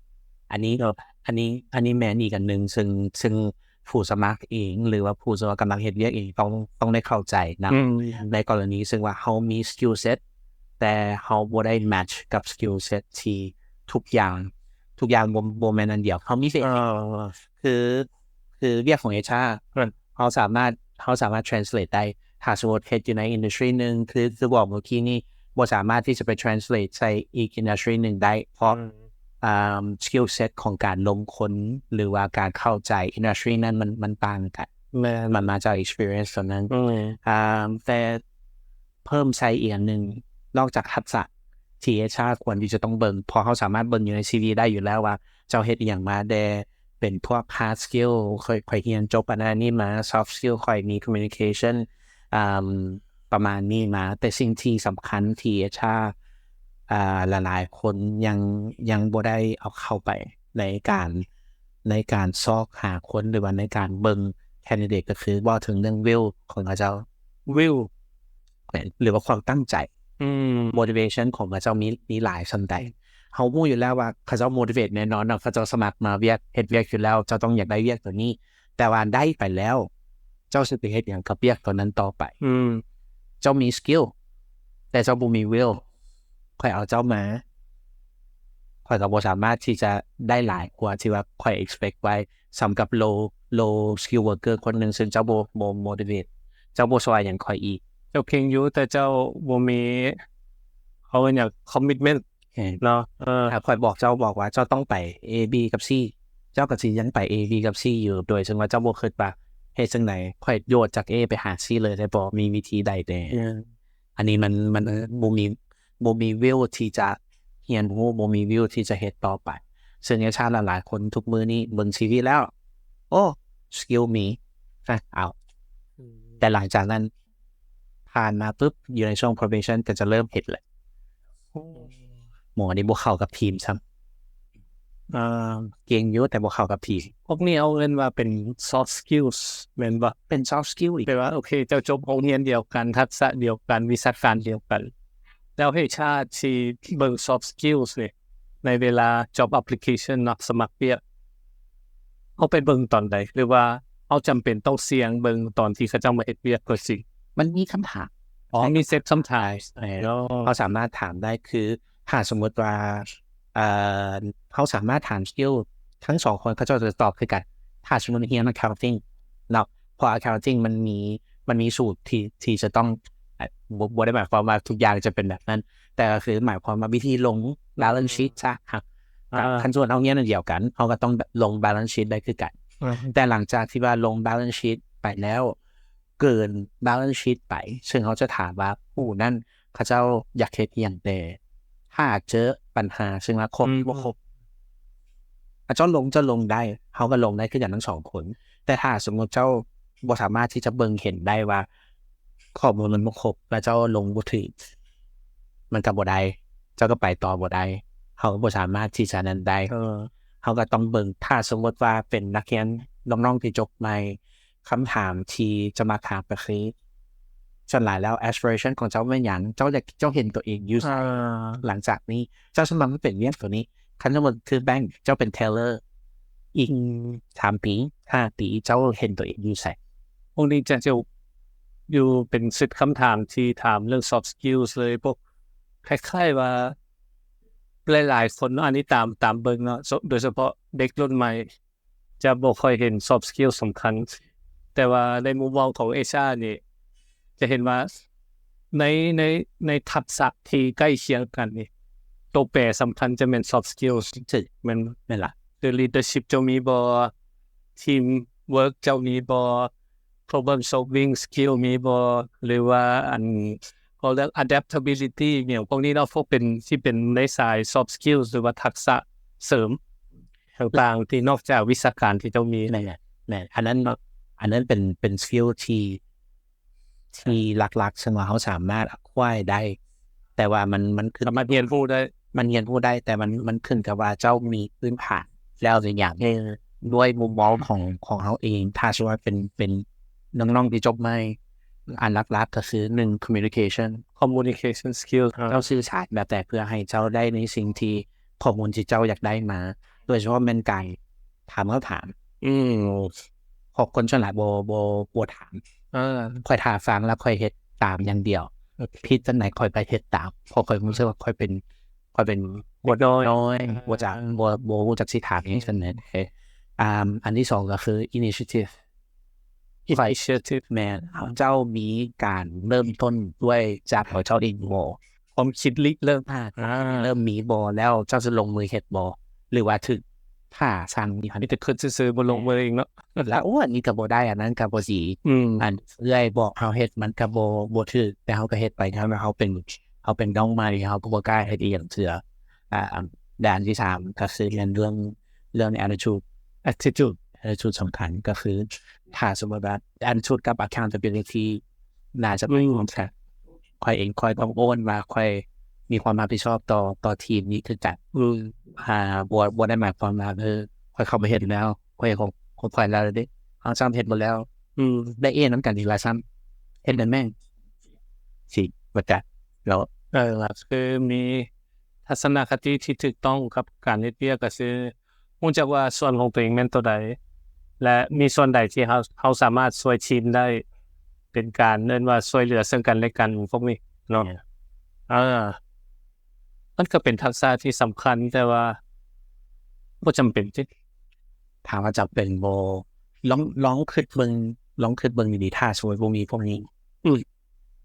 ອັນນີ້ ເອີ ອັນນີ້ ອັນນີ້ແມ່ນອີກອັນໜຶ່ງ ເຊິ່ງ ເຊິ່ງຜູ້ສະໝັກເອງ ຫຼືວ່າຜູ້ທີ່ວ່າກຳລັງເຮັດວຽກເອງ ຕ້ອງ ຕ້ອງໄດ້ເຂົ້າໃຈນຳ ອືມ ໃນກໍລະນີເຊິ່ງວ່າເຮົາມີ skill set ແຕ່ເຮົາບໍ່ໄດ້ match ກັບ skill set ທີ່ທຸກຢ່າງ ທຸກຢ່າງບໍ່ ບໍ່ແມ່ນອັນດຽວ ເຮົາມີ ເອີ ຄື ຄືວຽກຂອງ ເອຊ ເອີ ເຮົາສາມາດ ເຮົາສາມາດ translate ໄດ້ ຖ້າສົມມຸດເຮັດຢູ່ໃນ industry ໜຶ່ງ ຄື ຄືບອກເມື່ອກີ້ນີ້ ບໍ່ສາມາດທີ່ຈະໄປ translate ໃສ່ອີກ industry ໜຶ່ງໄດ້ ເພາະ ອືມ ອ່າ skill set ຂອງການລົມຄົນ ຫຼືວ່າການເຂົ້າໃຈ industry ນັ້ນ ມັນ ມັນຕ່າງກັນ. ແມ່ນ. ມັນມາຈາກ experience ຕົວນັ້ນ. ອືມ. ອ່າ ແຕ່ເພີ່ມໃສ່ອີກອັນໜຶ່ງ ນອກຈາກທັກສະທີ່ ເອດເອັດ ຄວນທີ່ຈະຕ້ອງເບິ່ງ ເພາະເຮົາສາມາດເບິ່ງຢູ່ໃນ ຊີ ວີ ໄດ້ຢູ່ແລ້ວວ່າເຈົ້າເຮັດອີ່ຫຍັງມາແດ່ ເປັນພວກ hard skill ຂ້ອຍ ຂ້ອຍຮຽນຈົບອັນນັ້ນນີ້ມາ soft skill ຂ້ອຍມີ communication ອ່າ ປະມານນີ້ມາ. ແຕ່ສິ່ງທີ່ສຳຄັນທີ່ ເອດເອັດ ອ່າ ຫຼາຍໆຄົນຍັງ ຍັງບໍ່ໄດ້ເອົາເຂົ້າໄປໃນການ ໃນການຊອກຫາຄົນ ຫຼືວ່າໃນການເບິ່ງ candidate ກໍຄືເວົ້າເຖິງເລື່ອງ will ຂອງເຂົາເຈົ້າ will ຫຼືວ່າຄວາມຕັ້ງໃຈ ອືມ motivation ຂອງເຂົາເຈົ້າມີ ມີຫຼາຍສ່ຳໃດ. ເຮົາຮູ້ຢູ່ແລ້ວວ່າເຂົາເຈົ້າ motivate ແນ່ນອນເນາະ ເຂົາເຈົ້າສະໝັກມາວຽກ ເຮັດວຽກຢູ່ແລ້ວ ເຈົ້າຕ້ອງຢາກໄດ້ວຽກຕົວນີ້ ແຕ່ວ່າໄດ້ໄປແລ້ວ ເຈົ້າຊິໄປເຮັດຫຍັງກັບວຽກຕົວນັ້ນຕໍ່ໄປ? ອືມ ເຈົ້າມີ skill ແຕ່ເຈົ້າບໍ່ມີ will ຂ້ອຍເອົາເຈົ້າມາ ຂ້ອຍກໍບໍ່ສາມາດທີ່ຈະໄດ້ຫຼາຍກວ່າທີ່ວ່າຂ້ອຍ expect ໄວ້ ສ່ຳກັບ low low skill worker ຄົນໜຶ່ງ ຊຶ່ງເຈົ້າບໍ່ ບໍ່ motivate ເຈົ້າບໍ່ຊ່ວຍຫຍັງຂ້ອຍອີກ. ເຈົ້າເກັ່ງຢູ່ ແຕ່ເຈົ້າບໍ່ມີ ເຂົາເອີ້ນຫຍັງ commitment ແມ່ນ ເນາະ. ເອີ ຖ້າຂ້ອຍບອກເຈົ້າ ບອກວ່າເຈົ້າຕ້ອງໄປ A B ກັບ C ເຈົ້າກໍຊິຍັງໄປ A B ກັບ C ຢູ່ ໂດຍເຊິ່ງວ່າເຈົ້າບໍ່ຄິດວ່າເຮັດຈັ່ງໃດ ຂ້ອຍໂຍດຈາກ A ໄປຫາ C ເລີຍໄດ້ບໍ່? ມີວິທີໃດແດ່? ເອີ ອັນນີ້ມັນ ມັນ ເອີ ບໍ່ມີ ບໍ່ມີ will ທີ່ຈະຮຽນຮູ້ ບໍ່ມີ will ທີ່ຈະເຮັດຕໍ່ໄປ. ເຊິ່ງ ເອດເອັດ ຫຼາຍໆຄົນທຸກມື້ນີ້ເບິ່ງ ຊີ ວີ ແລ້ວ ໂອ້ skill ມີ ອະ ເອົາ ອືມ ແຕ່ຫຼັງຈາກນັ້ນ ຜ່ານມາປຶບ ຢູ່ໃນຊ່ວງ probation ກໍຈະເລີ່ມເຮັດແລ້ວ. ໂອ້ ໝໍນີ້ບໍ່ເຂົ້າກັບທີມຊ້ຳ. ອ່າ ເກັ່ງຢູ່ ແຕ່ບໍ່ເຂົ້າກັບທີມ. ພວກນີ້ເຮົາເອີ້ນວ່າເປັນ soft skills ແມ່ນບໍ່? ເປັນ soft skill ອີກ. ແປວ່າ ໂອເຄ ເຈົ້າຈົບໂຮງຮຽນດຽວກັນ ທັກສະດຽວກັນ ວິຊາການດຽວກັນ ແລ້ວ ເອດເອັດ ຊິເບິ່ງ soft skills ນີ້ ໃນເວລາ job application ເນາະ ສະໝັກວຽກ ເຮົາໄປເບິ່ງຕອນໃດ ຫຼືວ່າເຮົາຈຳເປັນຕ້ອງສ່ຽງເບິ່ງຕອນທີ່ເຂົາເຈົ້າມາເຮັດວຽກກໍຊິ? ມັນມີຄຳຖາມ. ອໍ ມີ set ຄຳຖາມ. ເອີ ເຮົາສາມາດຖາມໄດ້ ຄືຖ້າສົມມຸດວ່າ ເອີ ເຮົາສາມາດຖາມ skill ທັງສອງຄົນ ເຂົາເຈົ້າຈະຕອບຄືກັນ. ຖ້າສົມມຸດຮຽນ accounting ເນາະ ເພາະ accounting ມັນມີ ມັນມີສູດທີ່ ທີ່ຈະຕ້ອງ ບໍ່ ບໍ່ໄດ້ໝາຍຄວາມວ່າທຸກຢ່າງຈະເປັນແບບນັ້ນ ແຕ່ກໍຄືໝາຍຄວາມວ່າວິທີລົງ balance sheet ຊະ ອາ ອ່າ ຄັນສົມມຸດເຮົາຮຽນອັນດຽວກັນ ເຮົາກໍຕ້ອງລົງ balance sheet ໄດ້ຄືກັນ. ອ່າ ແຕ່ຫຼັງຈາກທີ່ວ່າລົງ balance sheet ໄປແລ້ວ ເກີນ balance sheet ໄປ ເຊິ່ງເຮົາຈະຖາມວ່າຜູ້ນັ້ນເຂົາເຈົ້າຢາກເຮັດອີ່ຫຍັງແດ່? ຖ້າເຈີບັນຫາເຊິ່ງວ່າຄົບ ອືມ ບໍ່ຄົບ ອາ ເຈົ້າລົງ ເຈົ້າລົງໄດ້ ເຮົາກໍລົງໄດ້ຄືກັນທັງສອງຄົນ. ແຕ່ຖ້າສົມມຸດເຈົ້າບໍ່ສາມາດທີ່ຈະເບິ່ງເຫັນໄດ້ວ່າຂໍ້ມູນມັນບໍ່ຄົບ ແລະ ເຈົ້າລົງບໍ່ຖືກ ມັນກໍບໍ່ໄດ້ ເຈົ້າກໍໄປຕໍ່ບໍ່ໄດ້ ເຮົາກໍບໍ່ສາມາດທີ່ຈະນັ້ນໄດ້. ເອີ ເຮົາກໍຕ້ອງເບິ່ງ ຖ້າສົມມຸດວ່າເປັນນັກຮຽນ ນ້ອງໆທີ່ຈົບໃໝ່ ຄຳຖາມທີ່ຈະມາຖາມກໍຄື ສ່ວນຫຼາຍແລ້ວ aspiration ຂອງເຈົ້າແມ່ນຫຍັງ? ເຈົ້າຢາກ ເຈົ້າເຫັນຕົວເອງຢູ່ໃສ? ອ່າ ຫຼັງຈາກນີ້ເຈົ້າສະໝັກມາເປັນວຽກຕົວນີ້ ຄັນສົມມຸດຄືແບງ ເຈົ້າເປັນ teller ອີກ ອືມ ສາມປີ ຫ້າປີ ເຈົ້າເຫັນຕົວເອງຢູ່ໃສ? ພວກນີ້ຈະ ຈະຢູ່ເປັນເຊັດຄຳຖາມທີ່ຖາມເລື່ອງ soft skills ເລີຍ ພວກຄ້າຍໆວ່າ ຫຼາຍໆຄົນເນາະ ອັນນີ້ຕາມ ຕາມເບິ່ງເນາະ ໂດຍສະເພາະເດັກລຸ້ນໃໝ່ ຈະບໍ່ຄ່ອຍເຫັນ soft skill ສຳຄັນ ແຕ່ວ່າໃນມຸມມອງຂອງ HR ນີ້ ຈະເຫັນວ່າໃນ ໃນ ໃນທັກສະທີ່ໃກ້ຄຽງກັນນີ້ ໂຕແປສຳຄັນຈະແມ່ນ soft skills ແມ່ນ ແມ່ນລະ ຄື leadership ເຈົ້າມີບໍ່? team work ເຈົ້າມີບໍ່? problem solving skill ມີບໍ່ ຫຼືວ່າອັນ ເຂົາເອີ້ນ adaptability ຫຍັງພວກນີ້ເນາະ ພວກເປັນ ທີ່ເປັນໃນສາຍ soft skills ຫຼືວ່າທັກສະເສີມຕ່າງໆ ທີ່ນອກຈາກວິຊາການທີ່ເຈົ້າມີ. ແມ່ນ ແມ່ນ ອັນນັ້ນ ເນາະ ອັນນັ້ນເປັນ ເປັນ skill ທີ່ ທີ່ຫຼັກໆ ເຊິ່ງວ່າເຮົາສາມາດ acquire ໄດ້ ແຕ່ວ່າມັນ ມັນຂຶ້ນ ສາມາດຮຽນຮູ້ໄດ້ ມັນຮຽນຮູ້ໄດ້ ແຕ່ມັນ ມັນຂຶ້ນກັບວ່າເຈົ້າມີພື້ນຖານແລ້ວຫຼືຍັງ. ເອີ ດ້ວຍມຸມມອງຂອງ ຂອງເຮົາເອງ ຖ້າສົມມຸດວ່າເປັນ ເປັນນ້ອງໆທີ່ຈົບໃໝ່ ອັນຫຼັກໆກໍຄື ໜຶ່ງ communication communication skill ເຈົ້າສື່ສານແບບໃດເພື່ອໃຫ້ເຈົ້າໄດ້ໃນສິ່ງທີ່ ຂໍ້ມູນທີ່ເຈົ້າຢາກໄດ້ມາ ໂດຍສະເພາະແມ່ນການຖາມຄຳຖາມ. ອືມ ເພາະຄົນສ່ວນຫຼາຍບໍ່ ບໍ່ ບໍ່ຖາມ. ເອີ ຂ້ອຍຖ້າຟັງແລ້ວຂ້ອຍເຮັດຕາມຢ່າງດຽວ. ໂອເຄ ຜິດຈັ່ງໃດຂ້ອຍກໍເຮັດຕາມ ເພາະຂ້ອຍຮູ້ສຶກວ່າຂ້ອຍເປັນ ຂ້ອຍເປັນ ເດັກນ້ອຍ ນ້ອຍ ອ່າ ບໍ່ຈັກ ບໍ່ ບໍ່ຮູ້ຈັກຊິຖາມຫຍັງຊັ້ນແຫຼະ. ອ່າ ອັນທີສອງກໍຄື initiative initiative ແມ່ນ ເຈົ້າມີການເລີ່ມຕົ້ນດ້ວຍຈາກຂອງເຈົ້າເອງບໍ່? ຄວາມຄິດລິເລີ່ມ ອ່າ ອ່າ ເລີ່ມມີບໍ່? ແລ້ວເຈົ້າຈະລົງມືເຮັດບໍ່? ຫຼືວ່າຖືກຖ້າສັ່ງນີ້ ມີແຕ່ຄິດຊື່ໆ ບໍ່ລົງມືເອງເນາະ ແລ້ວ ໂອ້ ອັນນີ້ກໍບໍ່ໄດ້ ອັນນັ້ນກໍບໍ່ດີ ອືມ ອັນເອື້ອຍບອກເຮົາເຮັດມັນກໍບໍ່ ບໍ່ຖືກ ແຕ່ເຮົາກໍເຮັດໄປ ແຕ່ເຮົາເປັນ ເຮົາເປັນນ້ອງໃໝ່ ເຮົາກໍບໍ່ກ້າເຮັດອີ່ຫຍັງເທື່ອ ອ່າ ແລະ ອັນທີສາມກໍຄືແມ່ນເລື່ອງ ເລື່ອງ attitude attitude attitude ສຳຄັນ ກໍຄືຖ້າສົມມຸດວ່າ attitude ກັບ accountability ໜ້າຈະໄປ ອືມ ຮ່ວມກັນ ຂ້ອຍເອງຂ້ອຍຕ້ອງໂອນວ່າຂ້ອຍມີຄວາມຮັບຜິດຊອບຕໍ່ ຕໍ່ທີມນີ້ຄືກັນ ອືມ ຖ້າບໍ່ ບໍ່ໄດ້ໝາຍຄວາມວ່າ ເອີ ຂ້ອຍເຂົ້າໄປເຮັດແລ້ວ ຂ້ອຍເຮັດຂອງ ຂອງຂ້ອຍແລ້ວເດ້ ເຮົາຊ້ຳເຮັດບໍ່ແລ້ວ ອືມ ໄດ້ເອນຳກັນອີກລະຊ້ຳ ເຮັດນັ້ນແມ່ງ ຊິບໍ່ຈັກເນາະ ເອີ ຄືມີທັດສະນະຄະຕິທີ່ຖືກຕ້ອງກັບການເຮັດວຽກ ກໍຄື ຮູ້ຈັກວ່າສ່ວນຂອງຕົວເອງແມ່ນຕົວໃດ ແລະ ມີສ່ວນໃດທີ່ເຮົາ ເຮົາສາມາດຊ່ວຍທີມໄດ້ ເປັນການເອີ້ນວ່າຊ່ວຍເຫຼືອເຊິ່ງກັນແລະກັນ ພວກນີ້ເນາະ ເອີ ມັນກໍເປັນທັກສະທີ່ສຳຄັນ ແຕ່ວ່າບໍ່ຈຳເປັນຕິ ຖາມວ່າຈຳເປັນບໍ່ ລອງ ລອງຄິດເບິ່ງ ລອງຄິດເບິ່ງດີໆ ຖ້າສົມມຸດບໍ່ມີພວກນີ້ ອືມ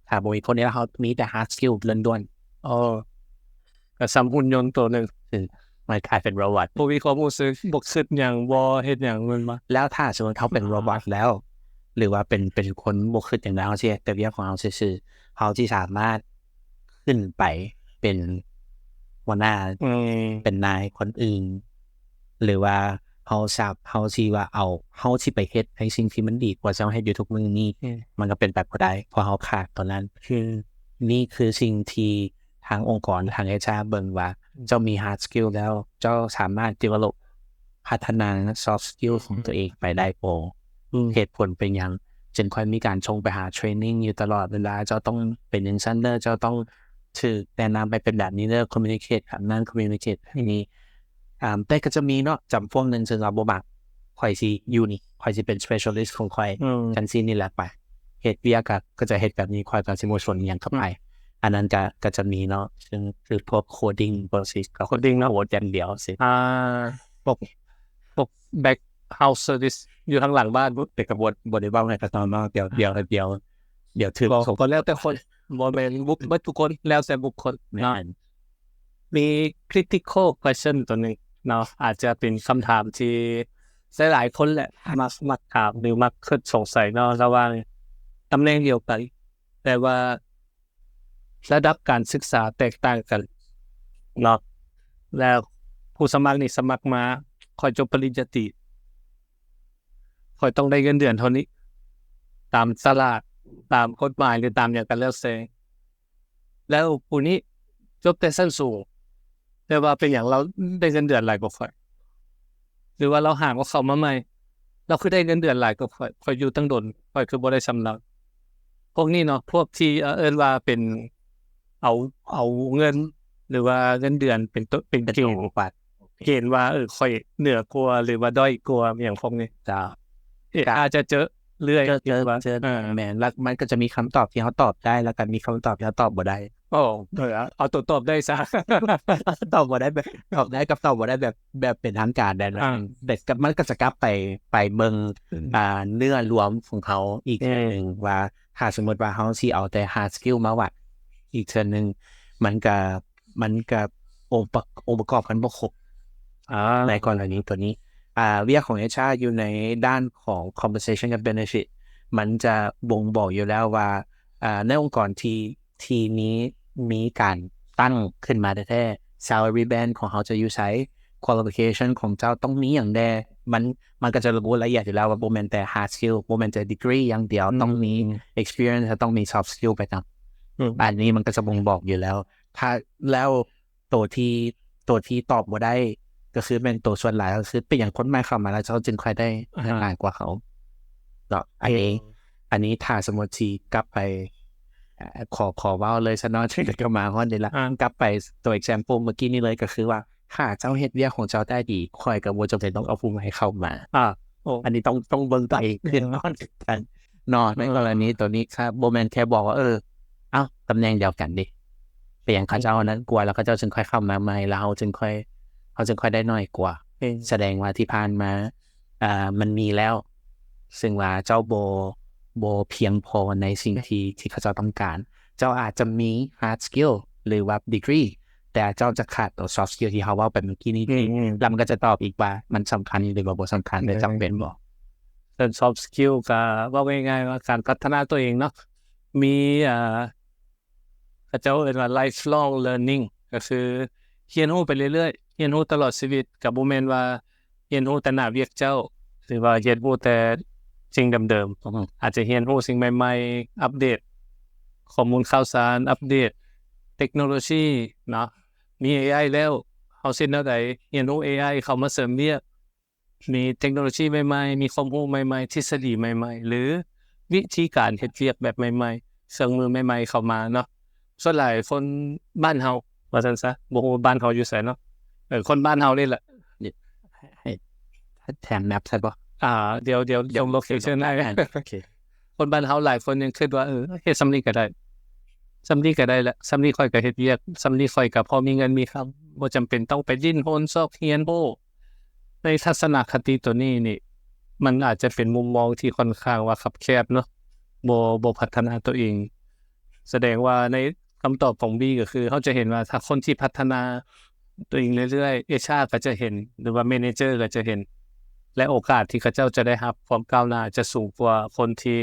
ຖ້າບໍ່ມີພວກນີ້ແລ້ວ ເຮົາມີແຕ່ hard skill ລ້ວນໆ ອໍ ກໍສ່ຳຫຸ່ນຍົນໂຕໜຶ່ງ ອືມ ມັນກາຍເປັນໂຣບອດ ບໍ່ມີຄວາມຮູ້ສຶກ ບໍ່ຄິດຫຍັງ ບໍ່ເຮັດຫຍັງ ແມ່ນບໍ່? ແລ້ວຖ້າສົມມຸດເຮົາເປັນໂຣບອດແລ້ວ ຫຼືວ່າເປັນ ເປັນຄົນບໍ່ຄິດຫຍັງແລ້ວ ເຮົາຊິເຮັດແຕ່ວຽກຂອງເຮົາຊື່ໆ ເຮົາຊິສາມາດຂຶ້ນໄປເປັນຫົວໜ້າ ອືມ ເປັນນາຍຄົນອື່ນ ຫຼືວ່າເຮົາສາ ເຮົາຊິວ່າເອົາ ເຮົາຊິໄປເຮັດໃນສິ່ງທີ່ມັນດີກວ່າທີ່ເຮົາເຮັດຢູ່ທຸກມື້ນີ້ ອືມ ມັນກໍເປັນໄປບໍ່ໄດ້ ເພາະເຮົາຂາດຕົວນັ້ນ ຄື ນີ້ຄືສິ່ງທີ່ທາງອົງກອນ ທາງ ເອດເອັດ ເບິ່ງວ່າ ອືມ ເຈົ້າມີ hard skill ແລ້ວ ເຈົ້າສາມາດ develop ພັດທະນາ soft skill ຂອງຕົວເອງໄປໄດ້ບໍ່? ອືມ ເຫດຜົນເປັນຫຍັງຈຶ່ງຄ່ອຍມີການສົ່ງໄປຫາ training ຢູ່ຕະຫຼອດເວລາ? ເຈົ້າຕ້ອງເປັນຈັ່ງຊັ້ນເດີ ເຈົ້າຕ້ອງຖືກແນະນຳໃຫ້ເປັນແບບນີ້ເດີ communicate ແບບນັ້ນ communicate ແບບນີ້ ອ່າ ແຕ່ກໍຈະມີເນາະ ຈຳພວກໜຶ່ງ ເຊິ່ງວ່າບໍ່ມັກ ຂ້ອຍຊິຢູ່ນີ້ ຂ້ອຍຊິເປັນ specialist ຂອງຂ້ອຍ ອືມ ຈັ່ງຊີ້ນີ້ແຫຼະ ໄປເຮັດວຽກກໍ ກໍຈະເຮັດແບບນີ້ ຂ້ອຍກໍຊິບໍ່ສົນຫຍັງກັບໃຜ ອືມ ອັນນັ້ນກໍ ກໍຈະມີເນາະ ເຊິ່ງຄືພວກ coding ພວກຊີ້ coding ເນາະ code ຢ່າງດຽວຊີ້ ອ່າ ພວກ ພວກ back house service ຢູ່ທາງຫຼັງບ້ານ ແຕ່ກໍບໍ່ ບໍ່ໄດ້ເວົ້າໃຫ້ເຂົາເຈົ້າເນາະ ດຽວ ດຽວ ດຽວ ດຽວຖືກ ກໍແລ້ວແຕ່ຄົນ ບໍ່ແມ່ນບຸກ ເບິດທຸກຄົນ ແລ້ວແຕ່ບຸກຄົນເນາະ ມີ critical question ຕົວໜຶ່ງເນາະ ອາດຈະເປັນຄຳຖາມທີ່ຫຼາຍໆຄົນແຫຼະ ມັກ ມັກຖາມ ຫຼື ມັກຄິດສົງໄສເນາະ ລະຫວ່າງຕຳແໜ່ງດຽວກັນ ແຕ່ວ່າລະດັບການສຶກສາແຕກຕ່າງກັນເນາະ ແລ້ວຜູ້ສະໝັກນີ້ສະໝັກມາ ຂ້ອຍຈົບປະລິນຍາຕີ ຂ້ອຍຕ້ອງໄດ້ເງິນເດືອນເທົ່ານີ້ ຕາມຕະຫຼາດ ຕາມກົດໝາຍ ຫຼື ຕາມຫຍັງກໍແລ້ວແຕ່ ແລ້ວຜູ້ນີ້ຈົບແຕ່ຊັ້ນສູງ ແຕ່ວ່າເປັນຫຍັງລາວໄດ້ເງິນເດືອນຫຼາຍກວ່າຂ້ອຍ ຫຼືວ່າລາວຫາກໍເຂົ້າມາໃໝ່ ລາວຄືໄດ້ເງິນເດືອນຫຼາຍກວ່າຂ້ອຍ ຂ້ອຍຢູ່ຕັ້ງດົນ ຂ້ອຍຄືບໍ່ໄດ້ສ່ຳລາວ? ພວກນີ້ເນາະ ພວກທີ່ ເອີ ເອີ້ນວ່າເປັນ ເອົາ ເອົາເງິນ ຫຼືວ່າເງິນເດືອນເປັນໂຕ ເປັນເກນ ເປັນຕົວວັດ ເກນວ່າ ເອີ ຂ້ອຍເໜືອກວ່າ ຫຼືວ່າດ້ອຍກວ່າ ຫຍັງພວກນີ້ ເຈົ້າ ເອ ກໍອາດຈະເຈີເລື້ອຍ ເຈີ ເຈີ ເຈີ ແມ່ນ ແລ້ວມັນກໍຈະມີຄຳຕອບທີ່ເຮົາຕອບໄດ້ ແລ້ວກໍມີຄຳຕອບທີ່ເຮົາຕອບບໍ່ໄດ້. ໂອ້ ເອີ ເອົາຕົວຕອບໄດ້ຊະ ຕອບບໍ່ໄດ້ແບບ ຕອບໄດ້ກັບຕອບບໍ່ໄດ້ແບບ ແບບເປັນທາງການໄດ້ນະ ອາ ແຕ່ກໍ ມັນກໍຈະກັບໄປ ໄປເບິ່ງ ອືມ ອ່າ ເນື້ອລວມຂອງເຮົາອີກເທື່ອໜຶ່ງ ອືມ ວ່າ ຖ້າສົມມຸດວ່າເຮົາຊິເອົາແຕ່ hard skill ມາວັດອີກເທື່ອໜຶ່ງ ມັນກໍ ມັນກໍອົງປະ ອົງປະກອບມັນບໍ່ຄົບ ອາ ໃນກໍລະນີຕົວນີ້ ອ່າ ວຽກຂອງ ເອດເອັດ ຢູ່ໃນດ້ານຂອງ compensation ກັບ benefit ມັນຈະບົ່ງບອກຢູ່ແລ້ວວ່າ ອ່າ ໃນອົງກອນທີ່ ທີ່ມີ ມີການຕັ້ງຂຶ້ນມາແທ້ໆ salary band ຂອງເຮົາຈະຢູ່ໃສ qualification ຂອງເຈົ້າຕ້ອງມີຫຍັງແດ່ ມັນ ມັນກໍຈະລະບຸລະອຽດຢູ່ແລ້ວວ່າບໍ່ແມ່ນແຕ່ hard skill ບໍ່ແມ່ນແຕ່ degree ຢ່າງດຽວ ອືມ ຕ້ອງມີ experience ແລະ ຕ້ອງມີ soft skill ໄປນຳ ອືມ ອັນນີ້ມັນກໍຈະບົ່ງບອກຢູ່ແລ້ວ ຖ້າ ແລ້ວ ໂຕທີ່ ໂຕທີ່ຕອບບໍ່ໄດ້ ກໍຄືແມ່ນໂຕສ່ວນຫຼາຍ ກໍຄືເປັນຫຍັງຄົນໃໝ່ເຂົ້າມາແລ້ວເຈົ້າຈຶ່ງຄ່ອຍໄດ້ ອ່າຮະ ຫຼາຍກວ່າເຂົາເນາະ ອັນນີ້ ເອີ ອັນນີ້ຖ້າສົມມຸດຊິກັບໄປ ເອີ ຂໍ ຂໍເວົ້າເລີຍຊະເນາະ ຈະ ຈະມາຮອດນີ້ລະ ອ່າ ກັບໄປໂຕ example ເມື່ອກີ້ນີ້ເລີຍ ກໍຄືວ່າ ຖ້າເຈົ້າເຮັດວຽກຂອງເຈົ້າໄດ້ດີ ຂ້ອຍກໍບໍ່ຈຳເປັນຕ້ອງເອົາຜູ້ໃໝ່ເຂົ້າມາ ອ່າ ໂອ້ ອັນນີ້ຕ້ອງ ຕ້ອງເບິ່ງໄກຂຶ້ນເນາະ ເນາະ ໃນກໍລະນີໂຕນີ້ ຖ້າບໍ່ແມ່ນແຄ່ບອກວ່າ ເອີ ເອົ້າ ຕຳແໜ່ງດຽວກັນເດ ເປັນຫຍັງເຂົາເຈົ້າອັນນັ້ນກວ່າ ແລ້ວເຂົາເຈົ້າຈຶ່ງຄ່ອຍເຂົ້າມາໃໝ່ ແລ້ວເຮົາຈຶ່ງຄ່ອຍ ເຮົາຈຶ່ງຄ່ອຍໄດ້ໜ້ອຍກວ່າ ອືມ ສະແດງວ່າທີ່ຜ່ານມາ ອ່າ ມັນມີແລ້ວ ເຊິ່ງວ່າເຈົ້າບໍ່ ບໍ່ພຽງພໍໃນສິ່ງທີ່ ທີ່ເຂົາເຈົ້າຕ້ອງການ ເຈົ້າອາດຈະມີ hard skill ຫຼືວ່າ degree ແຕ່ເຈົ້າຈະຂາດຕົວ soft skill ທີ່ເຮົາເວົ້າໄປເມື່ອກີ້ນີ້ ອືມ ແລ້ວມັນກໍຈະຕອບອີກວ່າມັນສຳຄັນ ຫຼືວ່າບໍ່ສຳຄັນ ແລະ ຈຳເປັນບໍ່. ສ່ວນ soft skill ກໍເວົ້າງ່າຍໆວ່າການພັດທະນາຕົວເອງເນາະ ມີ ເອີ ເຂົາເຈົ້າເອີ້ນວ່າ lifelong learning ກໍຄືຮຽນຮູ້ໄປເລື້ອຍໆ ຮຽນຮູ້ຕະຫຼອດຊີວິດ ກໍບໍ່ແມ່ນວ່າຮຽນຮູ້ແຕ່ໜ້າວຽກເຈົ້າ ຫຼືວ່າຮຽນຮູ້ແຕ່ສິ່ງເດີມໆ ອືມ ອາດຈະຮຽນຮູ້ສິ່ງໃໝ່ໆ ອັບເດດຂໍ້ມູນຂ່າວສານ ອັບເດດເຕັກໂນໂລຊີເນາະ ມີ ເອໄອ ແລ້ວ ເຮົາເຮັດແນວໃດ ຮຽນຮູ້ ເອໄອ ເຂົ້າມາເສີມວຽກ ມີເຕັກໂນໂລຊີໃໝ່ໆ ມີຄວາມຮູ້ໃໝ່ໆ ທິດສະດີໃໝ່ໆ ຫຼື ວິທີການເຮັດວຽກແບບໃໝ່ໆ ເຄື່ອງມືໃໝ່ໆເຂົ້າມາເນາະ. ສ່ວນຫຼາຍຄົນບ້ານເຮົາວ່າຊັ້ນຊະ ບໍ່ຮູ້ບ້ານເຮົາຢູ່ໃສເນາະ ເອີ ຄົນບ້ານເຮົານີ້ແຫຼະ ໃຫ້ ໃຫ້ແຖມແມັບໃສ່ບໍ່? ອ່າ ດຽວ ດຽວ ດຽວ ສົ່ງໂລເຄຊັນໃຫ້. ໂອເຄ ຄົນບ້ານເຮົາຫຼາຍຄົນຍັງຄິດວ່າ ເອີ ເຮັດສ່ຳນີ້ກໍໄດ້ ສ່ຳນີ້ກໍໄດ້ລະ ສ່ຳນີ້ຂ້ອຍກໍເຮັດວຽກ ສ່ຳນີ້ຂ້ອຍກໍພໍມີເງິນມີຄຳ ບໍ່ຈຳເປັນຕ້ອງໄປດີ້ນຮົນຊອກຮຽນຮູ້. ໃນທັດສະນະຄະຕິໂຕນີ້ນີ້ ມັນອາດຈະເປັນມຸມມອງທີ່ຂ້ອນຂ້າງວ່າຄັບແຄບເນາະ ບໍ່ ບໍ່ພັດທະນາຕົວເອງ. ສະແດງວ່າໃນຄຳຕອບຂອງບີກໍຄື ເຮົາຈະເຫັນວ່າຖ້າຄົນທີ່ພັດທະນາຕົວເອງເລື້ອຍໆ ເອຊອາກໍຈະເຫັນ ຫຼືວ່າແມເນເຈີກໍຈະເຫັນ ແລະ ໂອກາດທີ່ເຂົາເຈົ້າຈະໄດ້ຮັບຄວາມກ້າວໜ້າຈະສູງກວ່າຄົນທີ່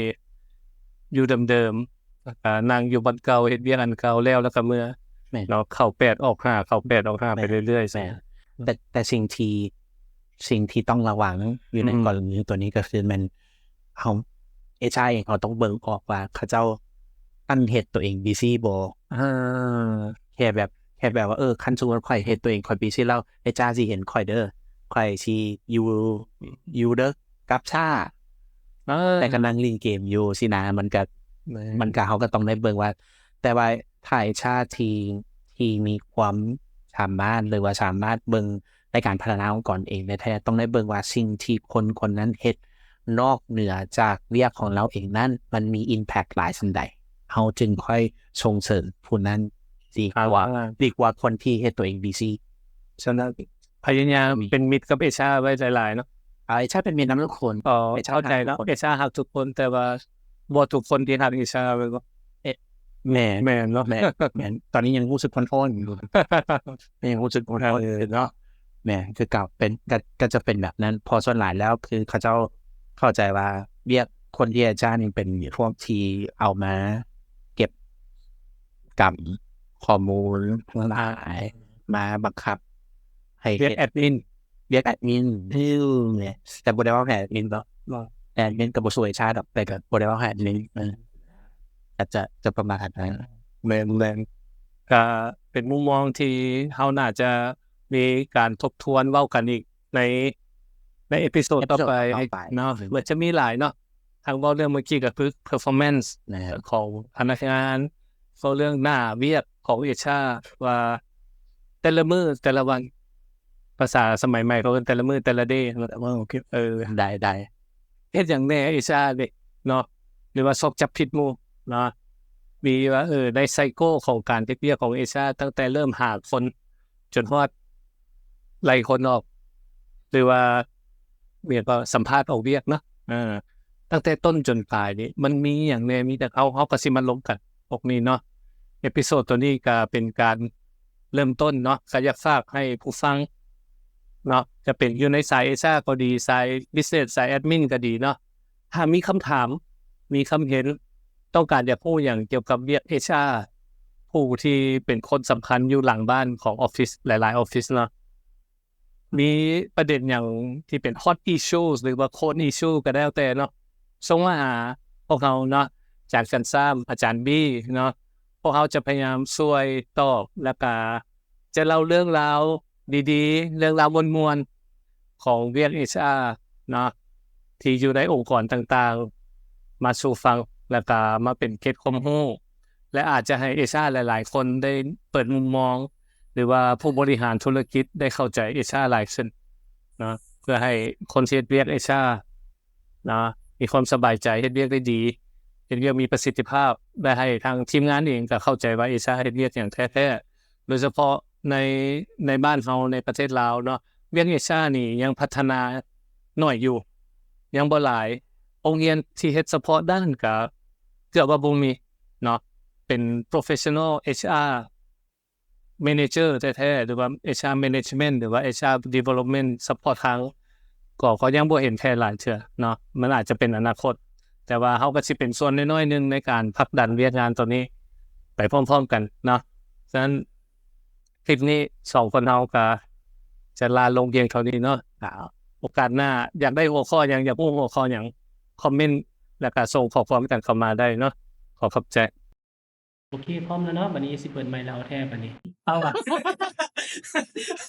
ຢູ່ເດີມໆ ແລ້ວກໍນັ່ງຢູ່ບ່ອນເກົ່າ ເຮັດວຽກອັນເກົ່າແລ້ວ ແລ້ວກໍເມືອ ແມ່ນ ເນາະ ເຂົ້າແປດອອກຫ້າ ເຂົ້າແປດອອກຫ້າ ແມ່ນ ໄປເລື້ອຍໆ. ແມ່ນ ແຕ່ ແຕ່ສິ່ງທີ່ ສິ່ງທີ່ຕ້ອງລະວັງຢູ່ໃນ ອືມ ກໍລະນີຕົວນີ້ກໍຄືແມ່ນເຮົາ ເອຊອາ ເອງເຮົາຕ້ອງເບິ່ງອອກວ່າເຂົາເຈົ້າຕັ້ງເຮັດຕົວເອງບີຊີບໍ່ ອ່າ ແຄ່ແບບ ແຄ່ແບບວ່າ ເອີ ຄັນສົມມຸດຂ້ອຍເຮັດຕົວເອງຂ້ອຍບີຊີແລ້ວ ເອຊອາ ຊິເຫັນຂ້ອຍເດີ ຂ້ອຍຊິຢູ່ ຢູ່ເດີ ກັບຊ້າ ອ່າ ແຕ່ກໍນັ່ງຫຼິ້ນເກມຢູ່ຊີ້ນະ ມັນກໍ ແມ່ນ ມັນກໍ ເຮົາກໍຕ້ອງໄດ້ເບິ່ງວ່າ ແຕ່ວ່າຖ້າເອຊອາ ທີ່ ທີ່ມີຄວາມສາມາດ ຫຼືວ່າສາມາດເບິ່ງໃນການພັດທະນາອົງກອນເອງແທ້ໆ ຕ້ອງໄດ້ເບິ່ງວ່າສິ່ງທີ່ຄົນຄົນນັ້ນເຮັດນອກເໜືອຈາກວຽກຂອງລາວເອງນັ້ນ ມັນມີ impact ຫຼາຍສ່ຳໃດ ເຮົາຈຶ່ງຄ່ອຍສົ່ງເສີມຜູ້ນັ້ນດີກວ່າ ອ່າ ດີກວ່າຄົນທີ່ເຮັດຕົວເອງບີຊີ. ສະນັ້ນ ພະຍາຍາມ ອືມ ເປັນມິດກັບເອຊອາ ໄວ້ຫຼາຍໆເນາະ. ເອີ ເອຊອາ ເປັນມິດນຳທຸກຄົນ ເອີ ເອຊອາ ເຂົ້າໃຈເນາະ ຮັກທຸກຄົນ ເອຊອາ ຮັກທຸກຄົນ ແຕ່ວ່າບໍ່ທຸກຄົນທີ່ຮັກເອຊອາ ແມ່ນບໍ່? ເອ ແມ່ນເນາະ ແມ່ນ ແມ່ນ ຕອນນີ້ຍັງຮູ້ສຶກອ່ອນໆຢູ່ ຍັງຮູ້ສຶກອ່ອນໆຢູ່ເນາະ ແມ່ນ ຄືເກົ່າ ເປັນ ກໍ ກໍຈະເປັນແບບນັ້ນ ເພາະສ່ວນຫຼາຍແລ້ວຄືເຂົາເຈົ້າເຂົ້າໃຈວ່າວຽກຄົນທີ່ເຮັດວຽກນີ້ເປັນພວກທີ່ເອົາມາເກັບກຳຂໍ້ມູນທັງຫຼາຍ ມາບັງຄັບໃຫ້ເຮັດ ວຽກແອດມິນ ວຽກແອດມິນ ແຕ່ບໍ່ໄດ້ເວົ້າແທນແອດມິນເນາະ ແອດມິນກໍບໍ່ຊ່ວຍຊາດອກ ແຕ່ກໍບໍ່ໄດ້ເວົ້າແທນແອດມິນ ເອີ ອາດຈະ ຈະປະມານນັ້ນ. ແມ່ນໆ ກະເປັນມຸມມອງທີ່ເຮົາໜ້າຈະມີການທົບທວນເວົ້າກັນອີກໃນ ໃນເອພິໂສດຕໍ່ໄປ ເອພິໂສດຕໍ່ໄປເນາະ ມັນຈະມີຫຼາຍເນາະ ທັງເວົ້າເລື່ອງເມື່ອກີ້ກໍຄື performance ຂອງພະນັກງານ ເວົ້າເລື່ອງໜ້າວຽກຂອງເອຊອາ ວ່າແຕ່ລະມື້ແຕ່ລະວັນ ພາສາສະໄໝໃໝ່ເຂົາເອີ້ນແຕ່ລະມື້ແຕ່ລະເດ ເອີ ໄດ້ ໄດ້ ເຮັດຫຍັງແດ່ເອຊອາເດເນາະ ຫຼືວ່າຊອກຈັບຜິດໝູ່ເນາະ ມີວ່າ ເອີ ໃນໄຊໂກຂອງການເຮັດວຽກຂອງເອຊອາ ຕັ້ງແຕ່ເລີ່ມຫາຄົນ ຈົນຮອດໄລ່ຄົນອອກ ຫຼືວ່າ ຫຍັງກໍ ສຳພາດອອກວຽກເນາະ ເອີ ຕັ້ງແຕ່ຕົ້ນຈົນປາຍນີ້ ມັນມີຫຍັງແດ່ ມີແຕ່ເຮົາ ເຮົາກໍຊິມາລົມກັນພວກນີ້ເນາະ. ເອພິໂສດໂຕນີ້ກໍເປັນການເລີ່ມຕົ້ນເນາະ ກໍຢາກຝາກໃຫ້ຜູ້ຟັງເນາະ ຈະເປັນຢູ່ໃນສາຍເອຊອາກໍດີ ສາຍບິສເນສ ສາຍແອດມິນກໍດີເນາະ ຖ້າມີຄຳຖາມ ມີຄຳເຫັນ ຕ້ອງການຢາກຮູ້ຫຍັງກ່ຽວກັບວຽກເອຊອາ ຜູ້ທີ່ເປັນຄົນສຳຄັນຢູ່ຫຼັງບ້ານຂອງອອບຟິດ ຫຼາຍໆອອບຟິດເນາະ ມີປະເດັນຫຍັງທີ່ເປັນ hot issues ຫຼືວ່າ cold issue ກໍແລ້ວແຕ່ເນາະ ສົ່ງມາຫາພວກເຮົາເນາະ ອາຈານກັນຊາມ ອາຈານບີເນາະ ພວກເຮົາຈະພະຍາຍາມຊ່ວຍຕອບ ແລ້ວກະຈະເລົ່າເລື່ອງລາວດີໆ ເລື່ອງລາວມ່ວນໆ ຂອງວຽກເອຊອາເນາະ ທີ່ຢູ່ໃນອົງກອນຕ່າງໆ ມາສູ່ຟັງ ແລ້ວກະມາເປັນເກຣັດຄວາມຮູ້ ແລະ ອາດຈະໃຫ້ເອຊອາຫຼາຍໆຄົນໄດ້ເປີດມຸມມອງ ຫຼືວ່າຜູ້ບໍລິຫານທຸລະກິດໄດ້ເຂົ້າໃຈເອຊອາຫຼາຍຂຶ້ນເນາະ ເພື່ອໃຫ້ຄົນທີ່ເຮັດວຽກເອຊອາເນາະ ມີຄວາມສະບາຍໃຈ ເຮັດວຽກໄດ້ດີ ເຮັດວຽກມີປະສິດທິພາບ ແລະ ໃຫ້ທາງທີມງານເອງກໍເຂົ້າໃຈວ່າເອຊອາເຮັດວຽກຫຍັງແທ້ໆ ໂດຍສະເພາະໃນ ໃນບ້ານເຮົາ ໃນປະເທດລາວເນາະ ວຽກເອຊອານີ້ຍັງພັດທະນາໜ້ອຍຢູ່ ຍັງບໍ່ຫຼາຍ ໂຮງຮຽນທີ່ເຮັດສະເພາະດ້ານກໍເກືອບວ່າບໍ່ມີເນາະ ເປັນ professional ເອຊອາ manager ແທ້ໆ ຫຼືວ່າ HR management ຫຼືວ່າ HR development support ທາງ ກໍ ກໍຍັງບໍ່ເຫັນແຜ່ຫຼາຍເທື່ອເນາະ. ມັນອາດຈະເປັນອະນາຄົດ ແຕ່ວ່າເຮົາກໍຊິເປັນສ່ວນນ້ອຍໆໜຶ່ງໃນການຜັກດັນວຽກງານຕົວນີ້ໄປພ້ອມໆກັນເນາະ. ສະນັ້ນ ຄລິບນີ້ສອງຄົນເຮົາກໍຈະລາລົງພຽງເທົ່ານີ້ເນາະ. ອ່າ ໂອກາດໜ້າຢາກໄດ້ຫົວຂໍ້ຫຍັງ ຢາກຮູ້ຫົວຂໍ້ຫຍັງ ຄອມເມັນ ແລ້ວກໍສົ່ງຂໍ້ຄວາມກັນເຂົ້າມາໄດ້ເນາະ. ຂໍຂອບໃຈ. ໂອເຄ ພ້ອມແລ້ວເນາະ. ບັດນີ້ຊິເປີດໄມແລ້ວແທ້ບັດນີ້. ເອົາວະ.